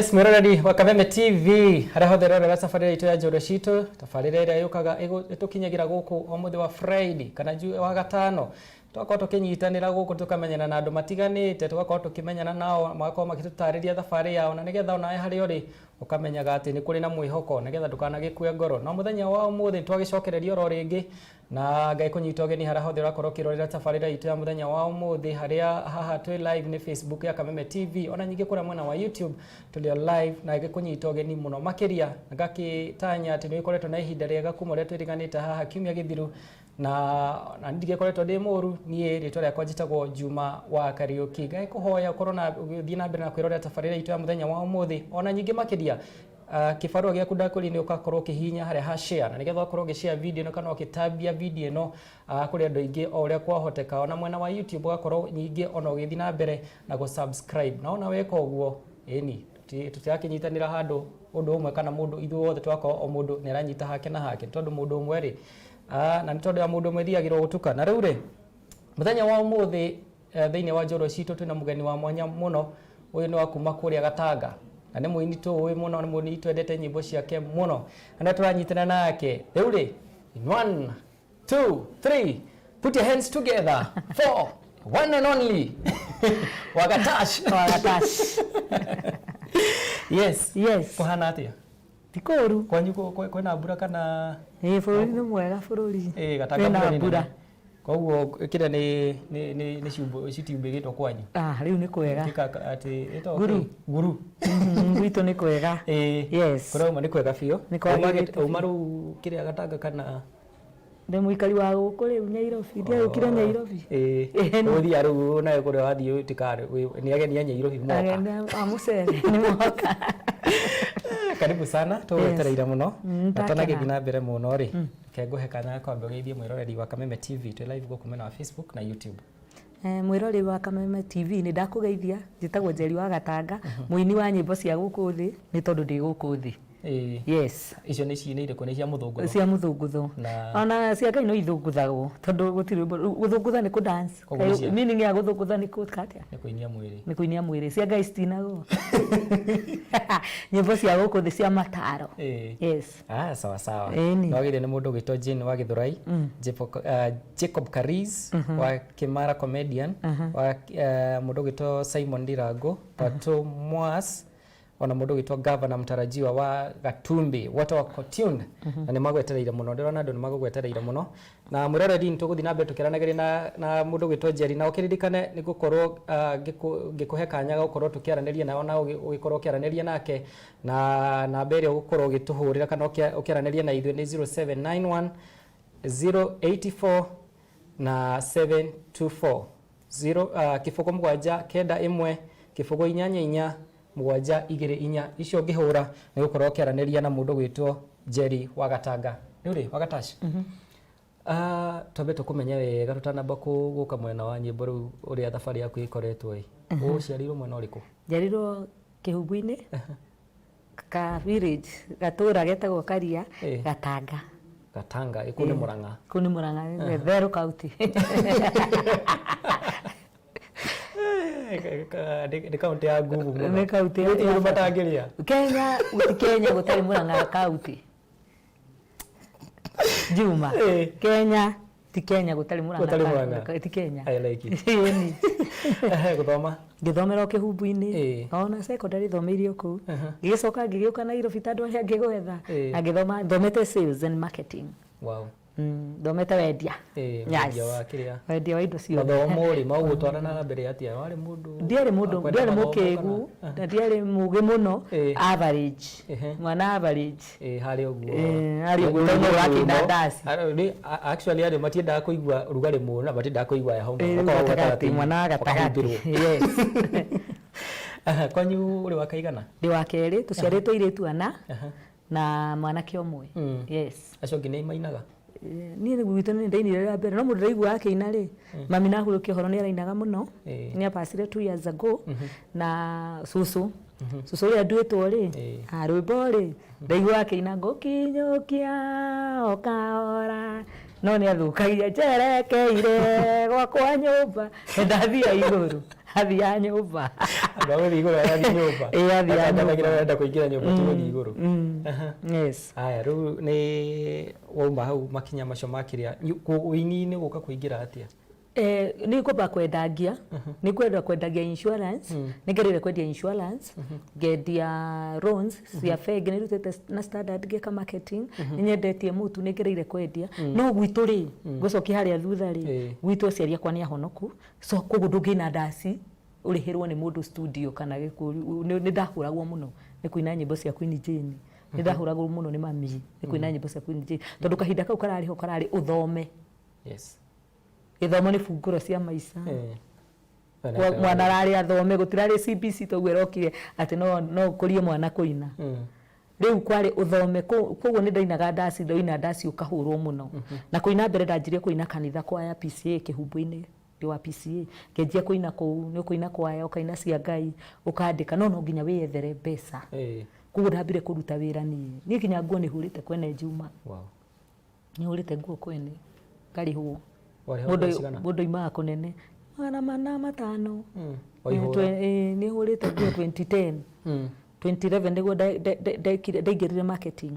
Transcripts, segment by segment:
Yes, mwĩroreri wa Kameme TV harĩa hothe ũrerorera tabarĩra itũ ya njũrũ citũ, tabarĩra ĩrĩa yũkaga ĩtũkinyagĩra gũkũ o mũthĩ wa Friday kana wa gatano. Tũgakorwo tũkĩnyitanĩra gũkũ, tũkamenyana na andũ matiganĩte, tũgakorwo tũkĩmenyana nao, magakorwo magĩtũtarĩria thabarĩ yao, na nĩgetha onawe harĩa ũrĩ ũkamenyaga atĩ nĩ kũrĩ na mwĩhoko, nĩgetha ndũkanagĩkue ngoro. No mũthenya wa ũmũthĩ nĩtwagĩcokereria oro rĩngĩ na ngagĩkũnyita ũgeni harĩa hothe ũrakorwo ũkĩrorera tabarĩra itũ ya mũthenya wa ũmũthĩ. Harĩa haha twĩ live nĩ Facebook ya Kameme TV, ona nyingĩ kũrĩa mwena wa YouTube tũrĩ o live, na ngĩkũnyita ũgeni mũno makĩria, ngakĩtanya atĩ nĩ ũkoretwo na ihinda rĩega kuma ũrĩa twĩriganĩte haha kiumia gĩthiru, na ndigĩkoretwo ndĩ mũru. Niĩ rĩtwa rĩakwa njĩtagwo Juma wa Kariũki. Ngagĩkũhoya ũkorwo na ũgĩthiĩ na mbere na kwĩrorera tabarĩra itũ ya mũthenya wa ũmũthĩ, ona nyingĩ makĩria kĩbarũa gĩaku ndakũria nĩ ũgakorwo ũkĩhihinya harĩa ha share, na nĩgetha ũkorwo ũgĩshare video ĩno kana ũgĩtambia video ĩno kũrĩ andũ aingĩ o ũrĩa kwahoteka. Ona mwena wa YouTube ũgakorwo nyingĩ ona ũgĩthiĩ na mbere na gũ-subscribe, na ona weka ũguo, ĩni tũtirakĩnyitanĩra handũ ũndũ ũmwe kana mũndũ, ithuĩ othe tũgakorwo o mũndũ nĩ aranyita hake na hake, tondũ mũndũ ũmwe rĩ, na nĩ tondũ ya mũndũ ũmwe ĩthiagĩrwo gũtuka. Na rĩu rĩ, mũthenya wa ũmũthĩ, thĩinĩ wa njorua citũ twĩna mũgeni wa mwanya mũno. Ũyũ nĩ wa kuma kũrĩa Gatanga na nĩ mũini tũĩ mũno, nĩ mũini twendete nyĩmbo ciake mũno, na nĩ tũranyitana nake rĩu rĩ. In one, two, three, put your hands together for one and only Wagatash. Wagatash. Yes. Yes. Kũhana atĩa? Ti kũru. Kwanyu kwĩna mbura kana? Ĩĩ, bũrũri nĩ mwega, bũrũri. Ĩĩ, Gatanga Kwĩna mbura nĩ mbura. nene. Koguo kĩrĩa nĩ ciũmbũ citiumbĩgĩtwo kwanyu. Ah, rĩu nĩ kwega. Atĩ ĩtagwo Nguru. kĩ? Nguru. Gwitũ nĩ kwega. Ĩĩ. Yes. Kũrauma nĩ kwega biũ. Nĩ kwagĩrĩte. Uma rĩu kĩrĩa Gatanga kana? Ndĩ mũikari wa gũkũ rĩu Nyairobi, ndiagĩũkire Nyairobi. Ĩĩ. Ĩĩ. Ũthiaga rĩu nawe kũrĩa wathiĩ ũtuĩkaga nĩ ageni a Nyairobi moka. Ageni a mũcere nĩ moka. Karibu sana, tũgwetereire mũno. Na Ndakena. tũtanagĩthiĩ na mbere mũno rĩ, reke ngũhe kanya ga kwamba ũgeithie mwĩroreri wa Kameme TV. Twĩ live gũkũ mwena wa Facebook na YouTube. Mwĩroreri wa Kameme TV, nĩ ndakũgeithia. Njĩtagwo Njeri wa Gatanga, mũini wa nyĩmbo cia gũkũ thĩ, nĩ tondũ ndĩ gũkũ thĩ. Ĩĩ. Yes. Icio nĩ ciinĩ irĩkũ? Nĩ cia mũthũngũtho? Cia mũthũngũtho. Na Ona cia Ngai no ithũngũthagwo, tondũ gũtirĩ rwĩmbo gũthũngũtha nĩ kũ dance. Koguo nĩ cia Meaning ya gũthũngũtha nĩ kũ atĩa? Nĩ kũinia mwĩrĩ. Nĩ kũinia mwĩrĩ. Cia Ngai citinagwo. Nyĩmbo cia gũkũ thĩ cia mataro. Ĩĩ. Yes. Ah, sawa sawa. Ĩni. Nĩwagĩrĩire nĩ mũndũ ũgwĩtwo Jane wa Gĩthũrai, Jacob Kariz wa Kimara Comedian, wa mũndũ ũgwĩtwo Simon Ndirango, Pato Mwas, ona mũndũ ũgwĩtwo Governor mtarajiwa wa Gatumbi, wote wako tuned na nĩ magwetereire mũno. Ndĩrona andũ nĩ magũgwetereire mũno. Na mwĩroreri, nĩ tũgũthiĩ na mbere tũkĩaranagĩria na mũndũ ũgwĩtwo Njeri, na ũkĩririkane nĩ gũkorwo ngĩkũhe kanya ga gũkorwo tũkĩaranĩria nawe, na ũgĩkorwo ũkĩaranĩria nake na namba ĩrĩa ũgũkorwo ũgĩtũhũrĩra kana ũkĩaranĩria na ithuĩ nĩ 0791 084 na 724 0 0 7 9 1 0 8 8 7 2 4. Icio ũngĩhũra nĩ gũkorwo ũkĩaranĩria na mũndũ gwĩtwo Njeri wa Gatanga. Rĩu rĩ, Wagatash, twambe tũkũmenye wega tũtanamba gũka mwena wa nyĩmbo. Rĩu ũrĩa thabarĩ yaku ĩkoretwo ĩ, ũciarirwo mwena ũrĩkũ? Njiarirwo Kĩhumbu-inĩ, ka village, gatũra getagwo Karia, Gatanga. Gatanga, ĩ kũu nĩ Mũrang'a? Kũu nĩ Mũrang'a, Therũ County. Nĩ kaũntĩ ya nguvu mũno. Nĩ kaũntĩ Gũtirĩ ũndũ matangĩrĩa. Kenya, Kenya gũtarĩ Mũrang'a County. Juma. Kenya ti Kenya gũtarĩ Mũrang'a. Gũtarĩ Mũrang'a. Ti Kenya. I like it. Ĩni. Gũthoma? Ngĩthomera o Kĩhumbu-inĩ. Ona secondary thomeire o kũu. Ngĩgĩcoka ngĩgĩũka Nairobi ta andũ arĩa angĩ gwetha. Na ngĩthoma, thomete sales and marketing. Thomete wendia. Wendia wa kĩrĩa? Wendia wa indo ciothe. Mathomo rĩ, magũgũtwara na mbere atĩa? Warĩ mũndũ Ndiarĩ mũndũ, wa kwenda ndiarĩ mathomo mũkĩgu, kana? Na ndiarĩ mũgĩ mũno, average. Mwana average. Ĩĩ, harĩ ũguo. Ĩĩ, harĩ ũguo, tondũ ũrakĩina ndaci. Actually arĩ matiendaga kũigua rugarĩ mũno na matiendaga kũigua heho mũno. Ĩĩ, Makoragwo gatagatĩ, gatagatĩ-inĩ, mwana wa gatagatĩ. makahumbĩrwo. Yes. Aha, kwanyu ũrĩ wa kaigana? Ndĩ wa kerĩ, tũciarĩtwo airĩtu ana na mwanake ũmwe. Yes. Acio angĩ nĩ mainaga? Niĩ gwitũ nĩ ndainire rĩa mbere, no mũndũ ndaigua akĩina rĩ, mami nahurũkia ũhoro nĩ arainaga mũno. Nĩ apacire 2 years ago, na cũcũ, cũcũ ũrĩa nduĩtwo rĩ, rwĩmbo rĩ, ndaigua akĩina ngũkinyũkia o kahora. No nĩ athũkagia njerekeire gwakwa nyũmba, ndathia igũrũ, athiaga nyũmba. Andũ a gũthiĩ igũrũ arathiĩ nyũmba. Ĩĩ, athiaga Atangathagira nyũmba. arenda kũingĩra nyũmba ti gũthiĩ igũrũ. Yes. Aya, rĩu nĩ wauma hau makinya macio ma kĩrĩa ũini-inĩ gũka kũingĩra atĩa? Nĩ ngwamba kwendangia, nĩ ngwenda kwendagia insurance, nĩ ngereire kwendia insurance, ngendia loans cia bengi, nĩ rutĩte na Standard ngeka marketing, nĩ nyendetie mũtu, nĩ ngereire kwendia. No gwitũ rĩ, ngũcokia harĩa thutha rĩ, gwitũ aciari akwa nĩ ahonoku, so koguo ndũngĩina ndaci ũrĩhĩrwo nĩ mũndũ studio kana gĩkũri, nĩ ndahũragwo mũno nĩ kũina nyĩmbo cia Queen Jane. Nĩ ndahũragwo mũno nĩ mami nĩ kũina nyĩmbo cia Queen Jane, tondũ kahinda kau kararĩ ho kararĩ ũthome. Gĩthomo nĩ bungũro cia maica. Mwana ararĩ athome, gũtirarĩ CBC toguo ĩrokire atĩ no ũkũrie mwana kũina. Rĩu kwarĩ ũthome, koguo nĩ ndainaga ndaci, ndoina ndaci ũkahũrwo mũno. Na kũina mbere ndanjirie kũina kanitha kwaya PCA Kĩhumbũ-inĩ, ndĩ wa PCA. Ngĩanjia kũina kũu, nĩ ũkũina kwaya, ũkaina cia Ngai, ũkandĩka, no no nginya wĩyethere mbeca. Koguo ndambire kũruta wĩra niĩ. Niĩ nginya nguo nĩ hũrĩte kwene Juma. Nĩ hũrĩte nguo kwene, ngarĩhwo. Mũndũ oimaga kũnene. 405. Nĩ hũrĩte nguo 2010. 2011 nĩguo ndaingĩrire marketing.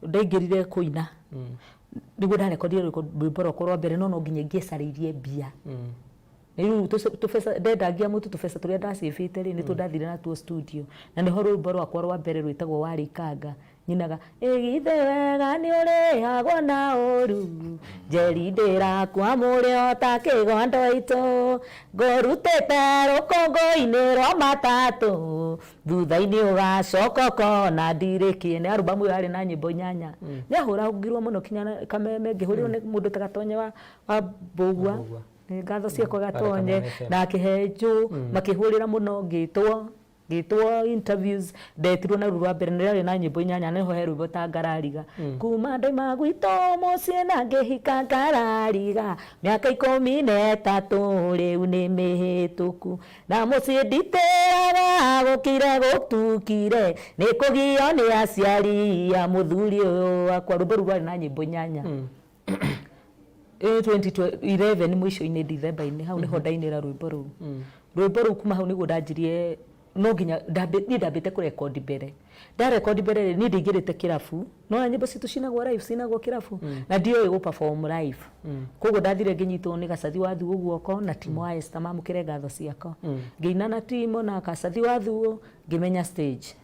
Ndaingĩrire kũina. Nĩguo ndarekondire rwĩmbo rwakwa rwa mbere, no no nginya ingĩecarĩirie mbia. Rĩu tũbeca ndendagia mũtu, tũbeca tũrĩa ndacĩbĩte rĩ, nĩtuo ndathire natuo studio. Na nĩho rwĩmbo rwakwa rwa mbere rwĩtagwo Warĩ Ikanga. Nyinaga ĩgithe wega nĩ ũrĩhagwo na ũru, Njeri ndĩrakua mũrĩo ta kĩgondo itũ, ngũrutĩte rũkũngũ-inĩ rwa matatũ, thutha-inĩ ũgacoka ũkona ndirĩ kĩene. Album ĩyo yarĩ na nyĩmbo 8. Nĩ ahũragirwo mũno kinya Kameme, ngĩhũrĩrwo nĩ mũndũ ta Gatonye wa Mbũgua. Ngatho ciakwa Gatonye na Kĩhenjũ, makĩhũrĩra mũno, ngĩtwo interviews, ndetirwo na rũu rwa mbere, nĩ rĩarĩ na nyĩmbo 8, nĩho he rwĩmbo ta Ngarariga. Kuma ndaima gwitũ mũciĩ na ngĩhika Ngarariga, mĩaka 13 rĩu nĩ mĩhĩtũku, na mũciĩ nditĩaga gũkire gũtukire, nĩ kũgio nĩ aciari a mũthuri ũyũ wakwa. Rwĩmbo rũu rwarĩ na nyĩmbo 8. 2011 mũico-inĩ December-inĩ, hau nĩho ndainĩra rwĩmbo rũu. Rwĩmbo rũu kuma hau nĩguo ndanjirie, no nginya niĩ ndambĩte kũrekondi mbere. Ndarekondi mbere rĩ, niĩ ndaingĩrĩte kĩrabu, no nyĩmbo citũ cinagwo live, cinagwo kĩrabu, na ndioĩ gũ perform live. Koguo ndathire ngĩnyitwo nĩ Gacathi wa Thuo guoko na Timo wa Esther, mamũkĩre ngatho ciakwa. Ngĩina na Timo na Gacathi wa Thuo, ngĩmenya stage.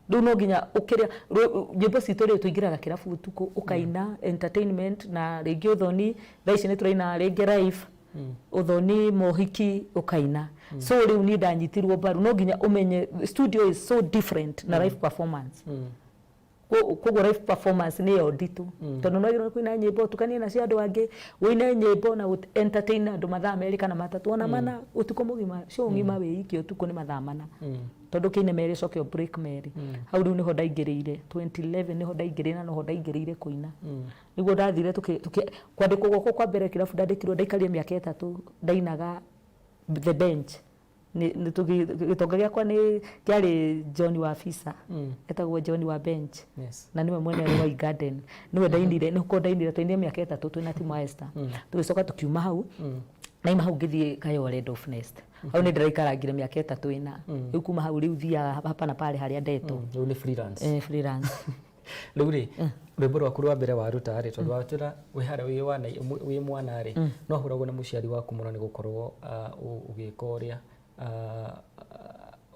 Rĩu no nginya ũkĩrĩa nyĩmbo citũ rĩ, tũingĩraga kĩrabu ũtukũ, ũkaina entertainment na rĩngĩ ũthoni, thaa ici nĩ tũraina rĩngĩ live, ũthoni mohiki ũkaina. So rĩu niĩ ndanyitirwo mbaru, no nginya ũmenye studio is so different na live performance. Koguo live performance nĩyo nditũ, tondũ no wagĩrĩirwo kũina nyĩmbo ũtukanie na cia andũ angĩ, ũine nyĩmbo na entertain andũ mathaa 2 kana 3 ona 4 ũtukũ mũgima, show ng'ima wĩikie ũtukũ nĩ mathaa 4. Tondũ kĩine 2 ũcoke break 2. Hau rĩu nĩho ndaingĩrĩire 2011, nĩho ndaingĩrĩire na noho ndaingĩrĩire kũina. Nĩguo ndathire kwandĩkwo gwakwa kwa mbere kĩrabu ndandĩkirwo, ndaikarire mĩaka 3 ndainaga the bench. Gĩtonga gĩakwa nĩ kĩarĩ John wa Fisa, etagwo John wa bench. Na nĩwe mwene Ruai Garden. Nĩwe ndainire, nĩkuo ndainire, twainire mĩaka 3 twĩna Timo Esther. Tũgĩcoka tũkiuma hau, naima hau ngĩthiĩ Kayole Dove Nest. Hau nĩ ndĩraikarangire mĩaka 3 ĩna. Rĩu kuma hau rĩu thiaga hapa na pale harĩa ndetwo. Rĩu nĩ freelance. Freelance. Rĩu rĩ, rwĩmbo rwaku rwa mbere waruta rĩ, tondũ watwĩra wĩ harĩa wĩ mwana rĩ, no hũragwo nĩ mũciari waku mũno nĩ gũkorwo ũgĩka ũrĩa,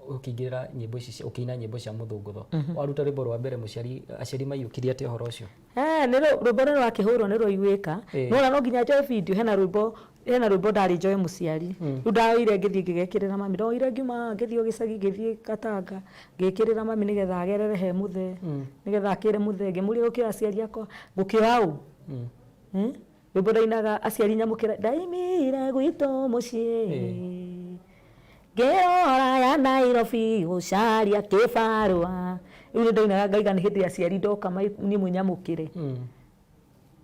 ũkĩingĩrĩra nyĩmbo ici, ũkĩina nyĩmbo cia mũthũngũtho. Waruta rwĩmbo rwa mbere mũciari, aciari maiyũkirie atĩa ũhoro ũcio? Nĩ rwĩmbo rũrũ rwakĩhũrwo nĩ rwaiguĩka. No no nginya njoe video, hena rwĩmbo ndarĩ njoe mũciari. Rĩu ndaoire ngĩthiĩ ngĩgekĩrĩra mami, ndoire ngiuma ngĩthiĩ o gĩcagi, ngĩthiĩ Katanga, ngĩkĩrĩra mami nĩgetha agerere he mũthee, nĩgetha akĩre mũthee, ngĩmũria gũkĩoya aciari akwa, ngũkĩoya ũ? Rwĩmbo ndainaga aciari nyamũkĩra, ndaimire gwitũ mũciĩ, ngĩrora ya Nairobi gũcaria kĩbarũa. Rĩu nĩ ndainaga ngaiga nĩ hĩndĩ aciari ndoka niĩ mũnyamũkĩre.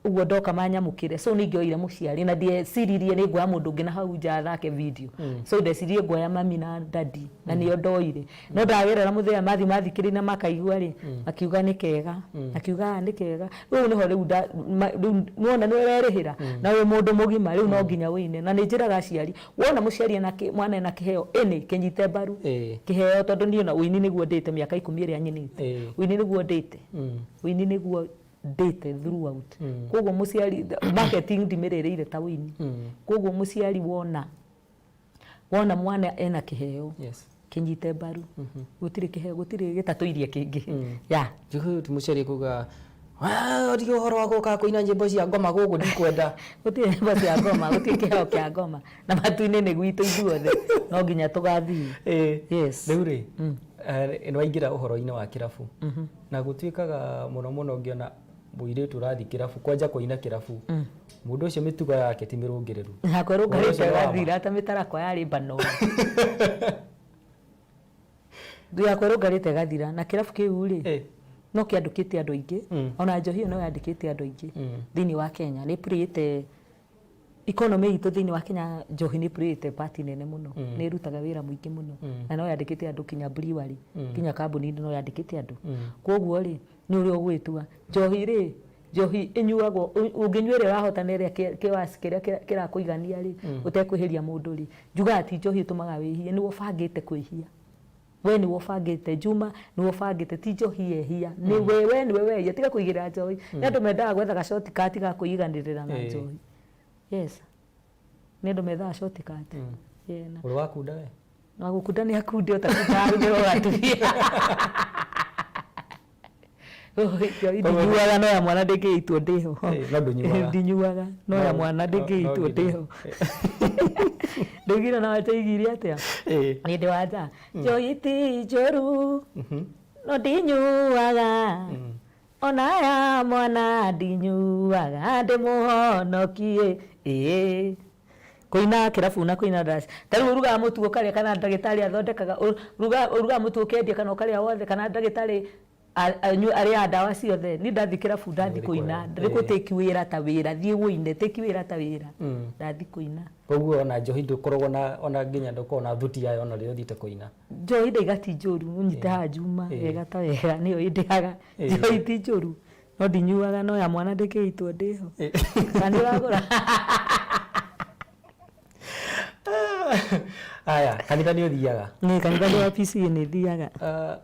Ũguo ndoka manyamũkĩre, so nĩ ingĩoire mũciari na ndieciririe nĩ nguoya mũndũ ũngĩ na hau nja athake video. So ndeciririe nguoya mami na daddy na nĩo ndoire. No ndagerera mũthenya mathi mathikĩrĩria na makaigua rĩ, makiuga nĩ kega, makiuga "Ah, nĩ kega." Rĩu nĩho rĩu rĩu nĩwona nĩ ũrerĩhĩra na wĩ mũndũ mũgima, rĩu no nginya wĩine. Na nĩ njĩraga aciari, wona mũciari ena mwana ena kĩheo ĩnĩ kĩnyite mbaru kĩheo, tondũ niĩ ona ũini nĩguo ndĩte mĩaka 10 ĩrĩa nyinĩte, ũini nĩguo ndĩte, ũini nĩguo ndĩte throughout. Koguo mũciari, marketing ndimĩrĩrĩire ta ũini. Koguo mũciari wona mwana ena kĩheo, kĩnyite mbaru. Gũtirĩ kĩheo, gũtirĩ gĩtatũirie kĩngĩ ya. Ti mũciari kuga tige ũhoro wa gũka kũina nyĩmbo cia ngoma gũkũ, ndikwenda. Gũtirĩ nyĩmbo cia ngoma, gũtirĩ kĩheo kĩa ngoma, na matu-inĩ nĩ gwitũ ithuothe, no nginya tũgathiĩ. Yes. Rĩu rĩ, nĩ waingĩra ũhoro-inĩ wa kĩrabu, na gũtuĩkaga mũno mũno ngĩona mũirĩtu ũrathiĩ kĩrabu kwanja kũina kĩrabu, mũndũ ũcio mĩtugo yake ti mĩrũngĩrĩru. Yakwa Ũhoro ĩrũngarĩte ũcio nĩ wa ma? ĩgathira ta mĩtarakwa ya Lebanon. Yakwa ĩrũngarĩte ĩgathira, na kĩrabu kĩu rĩ, no kĩandĩkĩte andũ aingĩ. Ona njohi ĩyo no yandĩkĩte andũ aingĩ thĩinĩ wa Kenya, nĩ ĩpurĩte economy itũ thĩinĩ wa Kenya. Njohi nĩ ĩpurĩte part nene mũno, nĩ ĩrutaga wĩra mũingĩ mũno, na no yandĩkĩte andũ kinya brewery, kinya kambuni-inĩ no yandĩkĩte andũ. Koguo rĩ, nĩ ũrĩa ũgwĩtua njohi rĩ, njohi ĩnyuagwo ũngĩnyua ĩrĩa ũrahota na ĩrĩa kĩwasi kĩrĩa kĩrakũigania rĩ, ũtekwĩhĩria mũndũ rĩ. Njugaga ti njohi ĩtũmaga wĩhie, nĩwe ũbangĩte kwĩhia, we nĩwe ũbangĩte, Juma, nĩwe ũbangĩte, ti njohi yehia, nĩ we, we nĩwe wehia. Tiga kũigĩrĩra njohi. Nĩ andũ mendaga gwetha ga shortcut ga kwĩiganĩrĩra na njohi. Yes, nĩ andũ methaga shortcut. Yeah, na Ũrĩ wakunda we? Na gũkunda nĩ akunde, ũtakundaga rũgero atumia. Njohi ndinyuaga, no ya mwana ndĩngĩitwo ndĩho. No ndũnyuaga? Ndinyuaga, no ya mwana ndĩngĩitwo ndĩho. Ndaugire na wachaigire atĩa? Nĩ ndĩ wanja njohi ti njũru, no ndinyuaga, ona ya mwana ndinyuaga, ndĩmũhonokie ĩĩ. Kũina kĩrabu na kũina ndaci, ta rĩu ũrugaga mũtu ũkarĩa, kana ndagĩtarĩ athondekaga, ũrugaga mũtu ũkendia kana ũkarĩa wothe, kana ndagĩtarĩ arĩaga ndawa ciothe. Niĩ ndathiĩ kĩrabu, ndathiĩ kũina, ndĩ gũtĩki wĩra ta wĩra, thiĩ wũine, tĩki wĩra ta wĩra, ndathiĩ kũina. Koguo ona njohi ndũkoragwo na, ona nginya ndũkoragwo na thuti yayo ona rĩrĩa ũthiĩte kũina? Njohi ndaiga ti njũru, ũnyite haha Juma, wega ta wega nĩyo ĩndĩaga. Njohi ti njũru, no ndinyuaga, no ya mwana ndĩkĩitwo ndĩho. Kana nĩ ũragũra? Aya, kanitha nĩ ũthiaga? Nĩ kanitha nĩ wa PCEA nĩ thiaga.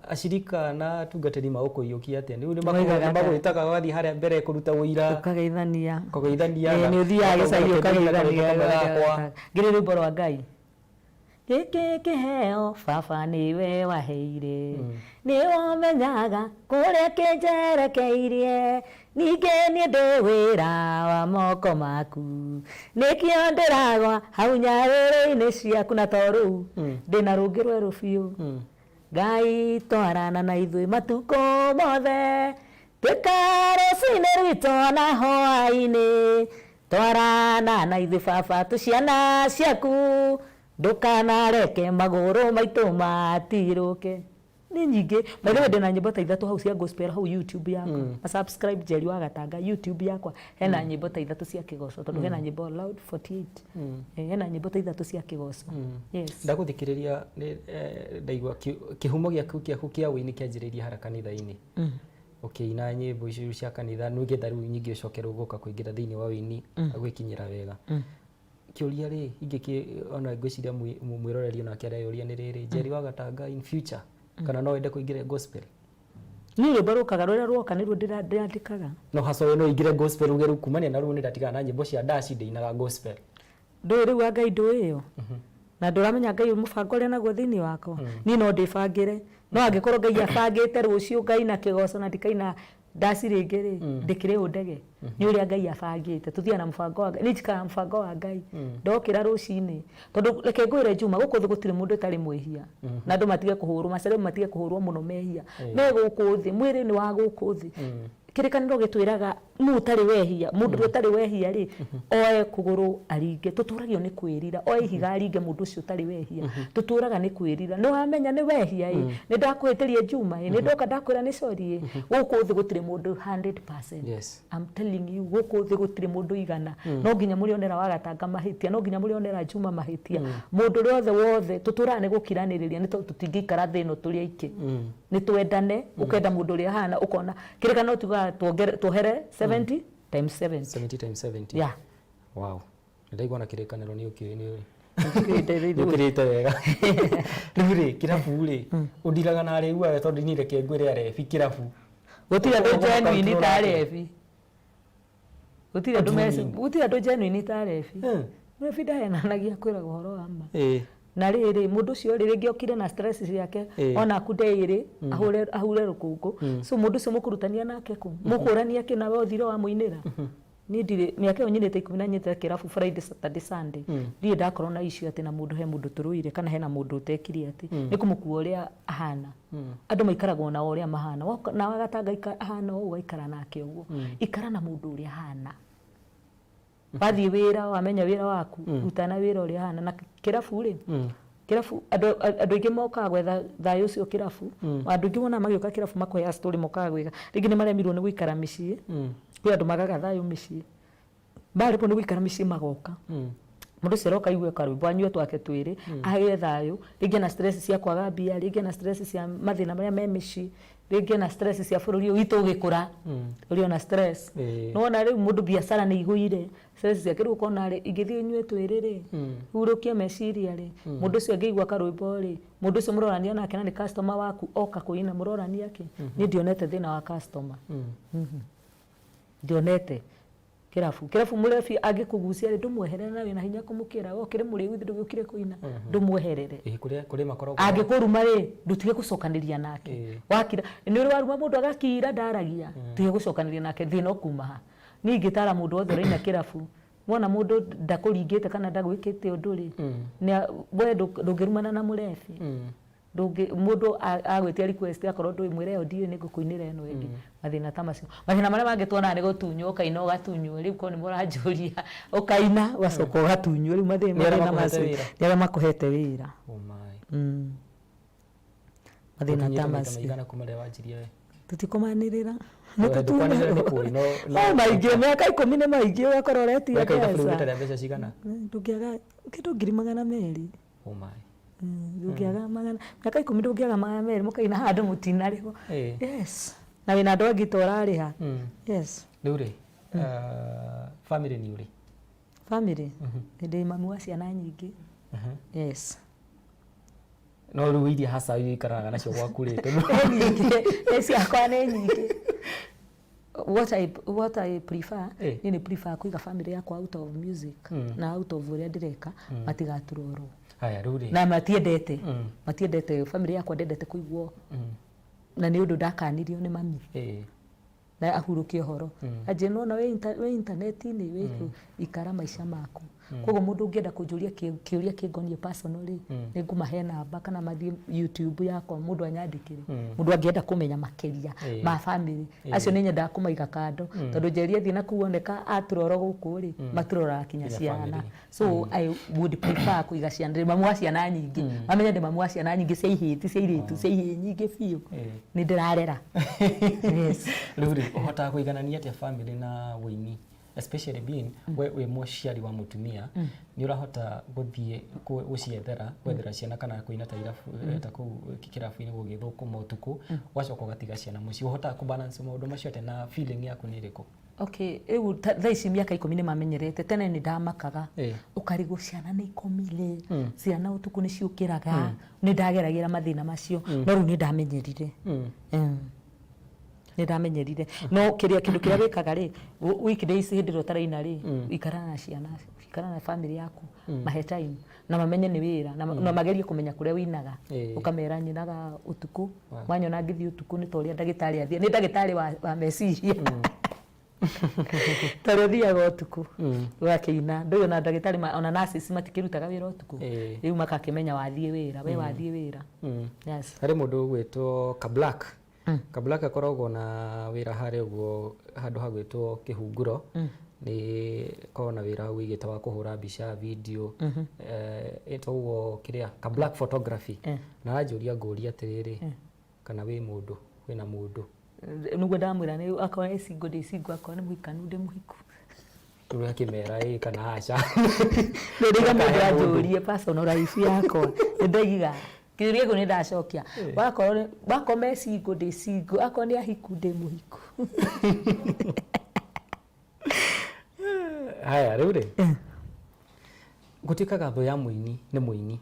Acirika na atungatĩri magũkũiyũkia atĩa rĩu? Nĩ Moigaga atĩa? Magwĩtaga ũgathiĩ harĩa mbere kũruta ũira? Ũkageithania. Kũgeithania. Nĩ ũthiaga gĩcagi ũkageithania. Gakwa. Ngĩrĩ rwĩmbo rwa Ngai, gĩkĩ kĩheo baba nĩwe waheire, nĩ womenyaga kũrĩa kĩnjerekeirie, ningĩ niĩ ndĩ wĩra wa moko maku, nĩkĩo ndĩragwa hau nyarĩrĩ-inĩ ciaku. Na to rũu, ndĩna rũngĩ rwerũ biũ. Ngai twarana na ithuĩ matukũ mothe, tuĩka rũcinĩ rwitũ na hwaĩ-inĩ, twarana na ithuĩ baba tũciana ciaku, ndũkanareke magũrũ maitũ matirũke. Nĩ nyingĩ. By the way, ndĩna nyĩmbo ta 3 hau cia gospel hau YouTube yakwa. Na subscribe Njeri wa Gatanga YouTube yakwa, hena nyĩmbo ta 3 cia kĩgoco, tondũ hena nyĩmbo Loud 48. Hena nyĩmbo ta 3 cia kĩgoco, yes. Ndagũthikĩrĩria nĩ ndaigua kĩhumo gĩaku kĩa ũini kĩanjĩrĩirie harĩa kanitha-inĩ, ũkĩina nyĩmbo icio cia kanitha, nĩgetha rĩu nyingĩ ũcoke rĩu gũka kũingĩra thĩinĩ wa ũini gwĩkinyĩra wega. Kĩũria rĩ ingĩ ona ngwĩciria mwĩroreri onake areyũria nĩ rĩrĩ, Njeri wa Gatanga in future, kana no wende kũingĩra gospel? Niĩ rwĩmbo rũkaga, rũrĩa rwoka nĩruo ndĩrandĩkaga. No hacoe no ingĩre gospel uge rĩu kumania na rĩu nĩ ndatigana na nyĩmbo cia ndaci, ndĩinaga gospel? Ndũĩ rĩu wa Ngai, ndũĩ ĩyo na ndũramenya Ngai mũbango ũrĩa naguo thĩinĩ wakwa. Niĩ no ndĩbangĩre, no angĩkorwo Ngai abangĩte rũciũ ngaina kĩgoco na ndikaina ndaci rĩngĩ rĩ, ndĩkĩrĩ ũndege. Nĩ ũrĩa Ngai abangĩte, tũthiaga na mũbango wa Ngai. Niĩ njikaraga mũbango wa Ngai ndokĩra rũcinĩ, tondũ reke ngwĩre Juma, gũkũ thĩ gũtirĩ mũndũ ũtarĩ mwĩhia, na andũ matige kũhũrwo maceremu, matige kũhũrwo mũno mehia me gũkũ thĩ. Mwĩrĩ nĩ wa gũkũ thĩ. Kĩrĩkanĩro gĩtwĩraga nũ ũtarĩ wehia, mũndũ ũrĩa ũtarĩ wehia rĩ, oe kũgũrũ aringe. Tũtũragio nĩ kwĩrira, oe ihiga aringe mũndũ ũcio ũtarĩ wehia. Tũtũraga nĩ kwĩrira. Nĩ wamenya nĩ wehia ĩ, nĩ ndakwĩhĩtĩria Juma ĩ, nĩ ndoka ndakwĩra nĩ sorry ĩ. Gũkũ thĩ gũtirĩ mũndũ 100%. I'm telling you, gũkũ thĩ gũtirĩ mũndũ igana. No nginya mũrĩonera Wagatanga mahĩtia, no nginya mũrĩonera Juma mahĩtia. Mũndũ ũrĩa wothe wothe tũtũraga nĩ gũkiranĩrĩria, nĩ tondũ tũtingĩikara thĩ ĩno tũrĩ aingĩ. Nĩ twendane, ũkenda mũndũ ũrĩa ahana, ũkona kĩrĩkanĩro tugaga tuohere 70 times 70. 70 times 70. Yeah. Wow. Ndaigua na kĩrĩkanĩro nĩ ũkĩũĩ nĩ ũkĩrĩte wega. Rĩu rĩ, kĩrabu rĩ, ũndiraga na arĩu aya tondũ niĩ reke ngwĩre arebi kĩrabu. Gũtirĩ andũ Ũguo genuine ta ũgacontrol atĩa? arebi. Gũtirĩ What andũ do you me mean? gũtirĩ andũ genuine ta arebi. Mũrebi ndahenanagia kwĩraga ũhoro wa ma. Na rĩrĩ, mũndũ ũcio rĩ, rĩngĩ okire na stress ciake, ona aku ndeĩrĩ, ahure ahure rũkũngũ. So mũndũ ũcio mũkũrutania nake kũ? Mũkũrania kĩ nawe ũthire wamũinĩra? Niĩ ndirĩ, mĩaka ĩyo nyinĩte 14 kĩrabu Friday, Saturday, Sunday. Ndirĩ ndakorwo na issue atĩ na mũndũ he mũndũ tũrũire kana hena mũndũ ũtekire atĩ. Nĩ kũmũkua ũrĩa ahana. Andũ maikaragwo nao ũrĩa mahana. Na Wagatanga ahana ũũ ũgaikara nake ũguo. Ikara na mũndũ ũrĩa ahana. Wathiĩ wĩra, wamenya wĩra waku, ruta na wĩra ũrĩa ahana. Na kĩrabu rĩ, kĩrabu andũ aingĩ mokaga gwetha thayũ ũcio kĩrabu. Andũ aingĩ wonaga magĩũka kĩrabu makũheaga story mokaga gwĩka. Rĩngĩ nĩ maremirwo nĩ gũikara mĩciĩ. Kwĩ andũ magaga thayũ mĩciĩ. Maremwo nĩ gũikara mĩciĩ magoka. Mũndũ ũcio aroka aigue karwĩmbo anyue twake twĩrĩ, agĩe thayũ, rĩngĩ ena stress cia kwaga mbia, rĩngĩ ena stress cia mathĩna marĩa me mĩciĩ, rĩngĩ ena stress cia bũrũri ũyũ witũ ũgĩkũra, ũrĩ ona stress. Nĩwona rĩu mũndũ biacara nĩ igũire, stress ciake rĩu ũkona rĩ, ingĩthiĩ nyue twĩrĩ rĩ, hurũkie meciria rĩ, mũndũ ũcio angĩigua karwĩmbo rĩ, mũndũ ũcio mũrorania nake na nĩ customer waku oka kũina mũrorania kĩ? Niĩ ndionete thĩna wa customer. Ndionete. Kĩrabu, kĩrabu mũrebi angĩkũgucia rĩ, ndũmweherere na wĩna hinya kũmũkĩra, we ũkĩrĩ mũrĩu ithe ndũgĩũkire kũina, ndũmweherere. Kũrĩa kũrĩ makoragwo Angĩkũruma rĩ, ndũtige gũcokanĩria nake. Wakira, nĩ ũrĩ waruma mũndũ agakira ndaragia, tige gũcokanĩria nake, thĩna ũkuma ha? Niĩ ingĩtara mũndũ wothe ũraina kĩrabu, wona mũndũ ndakũringĩte kana ndagwĩkĩte ũndũ rĩ, we ndũngĩrumana na mũrebi. Mũndũ agwĩtia request akorwo ndũĩ mwĩre ĩyo ndiũĩ nĩ ngũkũinĩra ĩno ĩngĩ. Mathĩna ta macio. Mathĩna marĩa mangĩ tuonaga nĩ gũtunywo, ũkaina ũgatunywo, rĩu korwo nĩ mũranjũria, ũkaina ũgacoka ũgatunywo, rĩu mathĩna macio nĩ arĩa makũhete wĩra. Oh my. Mathĩna ta macio. Maigana kuma rĩrĩa wanjirie we? Tũtikũmanĩrĩra. Ndũkwanĩrĩra nĩ kũĩ, no maingĩ, mĩaka 10 nĩ maingĩ ũgakorwo ũretia Weka ithabu mbeca. rĩu rĩa mbeca cigana? Ndũngĩaga kĩndũ 200,000. Oh my. Ndũngĩaga magana, mĩaka 10 ndũngĩaga 200 mũkaina handũ mũtinarĩhwo. Yes. Na wĩna andũ angĩ ta ũrarĩha. Yes. Rĩu rĩ, family nĩ ũrĩ? Family? Ndĩ mamu wa ciana nyingĩ. Yes. No rĩu iria hasa ũikaraga nacio gwaku rĩ, tondũ Nĩ nyingĩ, nĩ ciakwa nĩ nyingĩ. What I prefer, niĩ nĩ prefer kũiga family yakwa out of music na out of ũrĩa ndĩreka, matigaturorwo. Haya, rĩu rĩ. Na matiendete. Matiendete, family yakwa ndendete kũiguo. Na nĩ ũndũ ndakanirio nĩ mami. Na ahurũkie ũhoro. Anjĩra nĩwona wĩ intaneti-inĩ, wĩ kũ, ikara maica maku. Koguo mũndũ ũngĩenda kũnjũria kĩũria kĩngoniĩ personal rĩ, nĩ ngũmahe namba kana mathiĩ YouTube yakwa mũndũ anyandĩkĩre. Mũndũ angĩenda kũmenya makĩria ma family. Acio nĩ nyendaga kũmaiga kando, tondũ Njeri athiĩ na kũu oneka aturorwo gũkũ rĩ, maturoraga kinya ciana. So I would prefer kũiga ciana, ndĩ mamu wa ciana nyingĩ. Mamenye ndĩ mamu wa ciana nyingĩ cia ihĩĩ, cia airĩtu, cia ihĩĩ nyingĩ biũ. Nĩ ndĩrarera. Yes. Rĩu rĩ, ũhotaga kũiganania atĩa family na ũini? Especially being we wĩ mũciari wa mũtumia, nĩ ũrahota gũthiĩ gũciethera, gwethera ciana kana kũina ta irabu, ta kũu kĩrabu-inĩ gũgĩthũkũma ũtukũ, ũgacoka ũgatiga ciana mũciĩ. Ũhotaga kũ balance maũndũ macio atĩa na feeling yaku nĩ ĩrĩkũ? Okay, rĩu thaa ici mĩaka 10 nĩ mamenyerete, tene nĩ ndamakaga. Ũkarigwo ciana nĩ ikomire, ciana ũtukũ nĩ ciũkĩraga, nĩ ndageragĩra mathĩna macio, no rĩu nĩ ndamenyerire. Nĩ ndamenyerire. No kĩndũ kĩrĩa wĩkaga rĩ, weekdays hĩndĩ ĩrĩa ũtaraina rĩ, ikara na ciana, ikara na family yaku, mahe time, na mamenye nĩ wĩra, na magerie kũmenya kũrĩa wĩinaga. Ũkamera nyinaga ũtukũ, wanyona ngĩthiĩ ũtukũ nĩ ta ũrĩa ndagĩtarĩ athiĩ, nĩ ndagĩtarĩ wa meciria. Ta ũrĩa ũthiaga ũtukũ, ũgakĩina. Ndũĩ ona ndagĩtarĩ ona nurses matikĩrutaga wĩra ũtukũ. Rĩu makakĩmenya wathiĩ wĩra, we wathiĩ wĩra. Yes. Harĩ mũndũ ũgwĩtwo Ka Black. Kablack akoragwo na wĩra harĩa ũguo handũ hagwĩtwo Kĩhunguro. Nĩ koragwo na wĩra wĩigĩte wa kũhũra mbica, video, ĩtagwo kĩrĩa Kablack Photography. Na aranjũria ngũrie atĩrĩrĩ, kana wĩ mũndũ, wĩna mũndũ? Nĩguo ndamwĩra nĩ akorwo e single ndĩ single, akorwo nĩ mũhikanu ndĩ mũhiku. Rĩu akĩmera ĩ kana aca. Nĩ ndaiga mũndũ anjũrie personal life yakwa, nĩ ndaiga kĩũria kĩu nĩ ndacokia. Wakorwo wakorwo me single ndĩ single, akorwo nĩ ahiku ndĩ mũhiku. Haya rĩu rĩ, gũtuĩkaga thũ ya mũini nĩ mũini.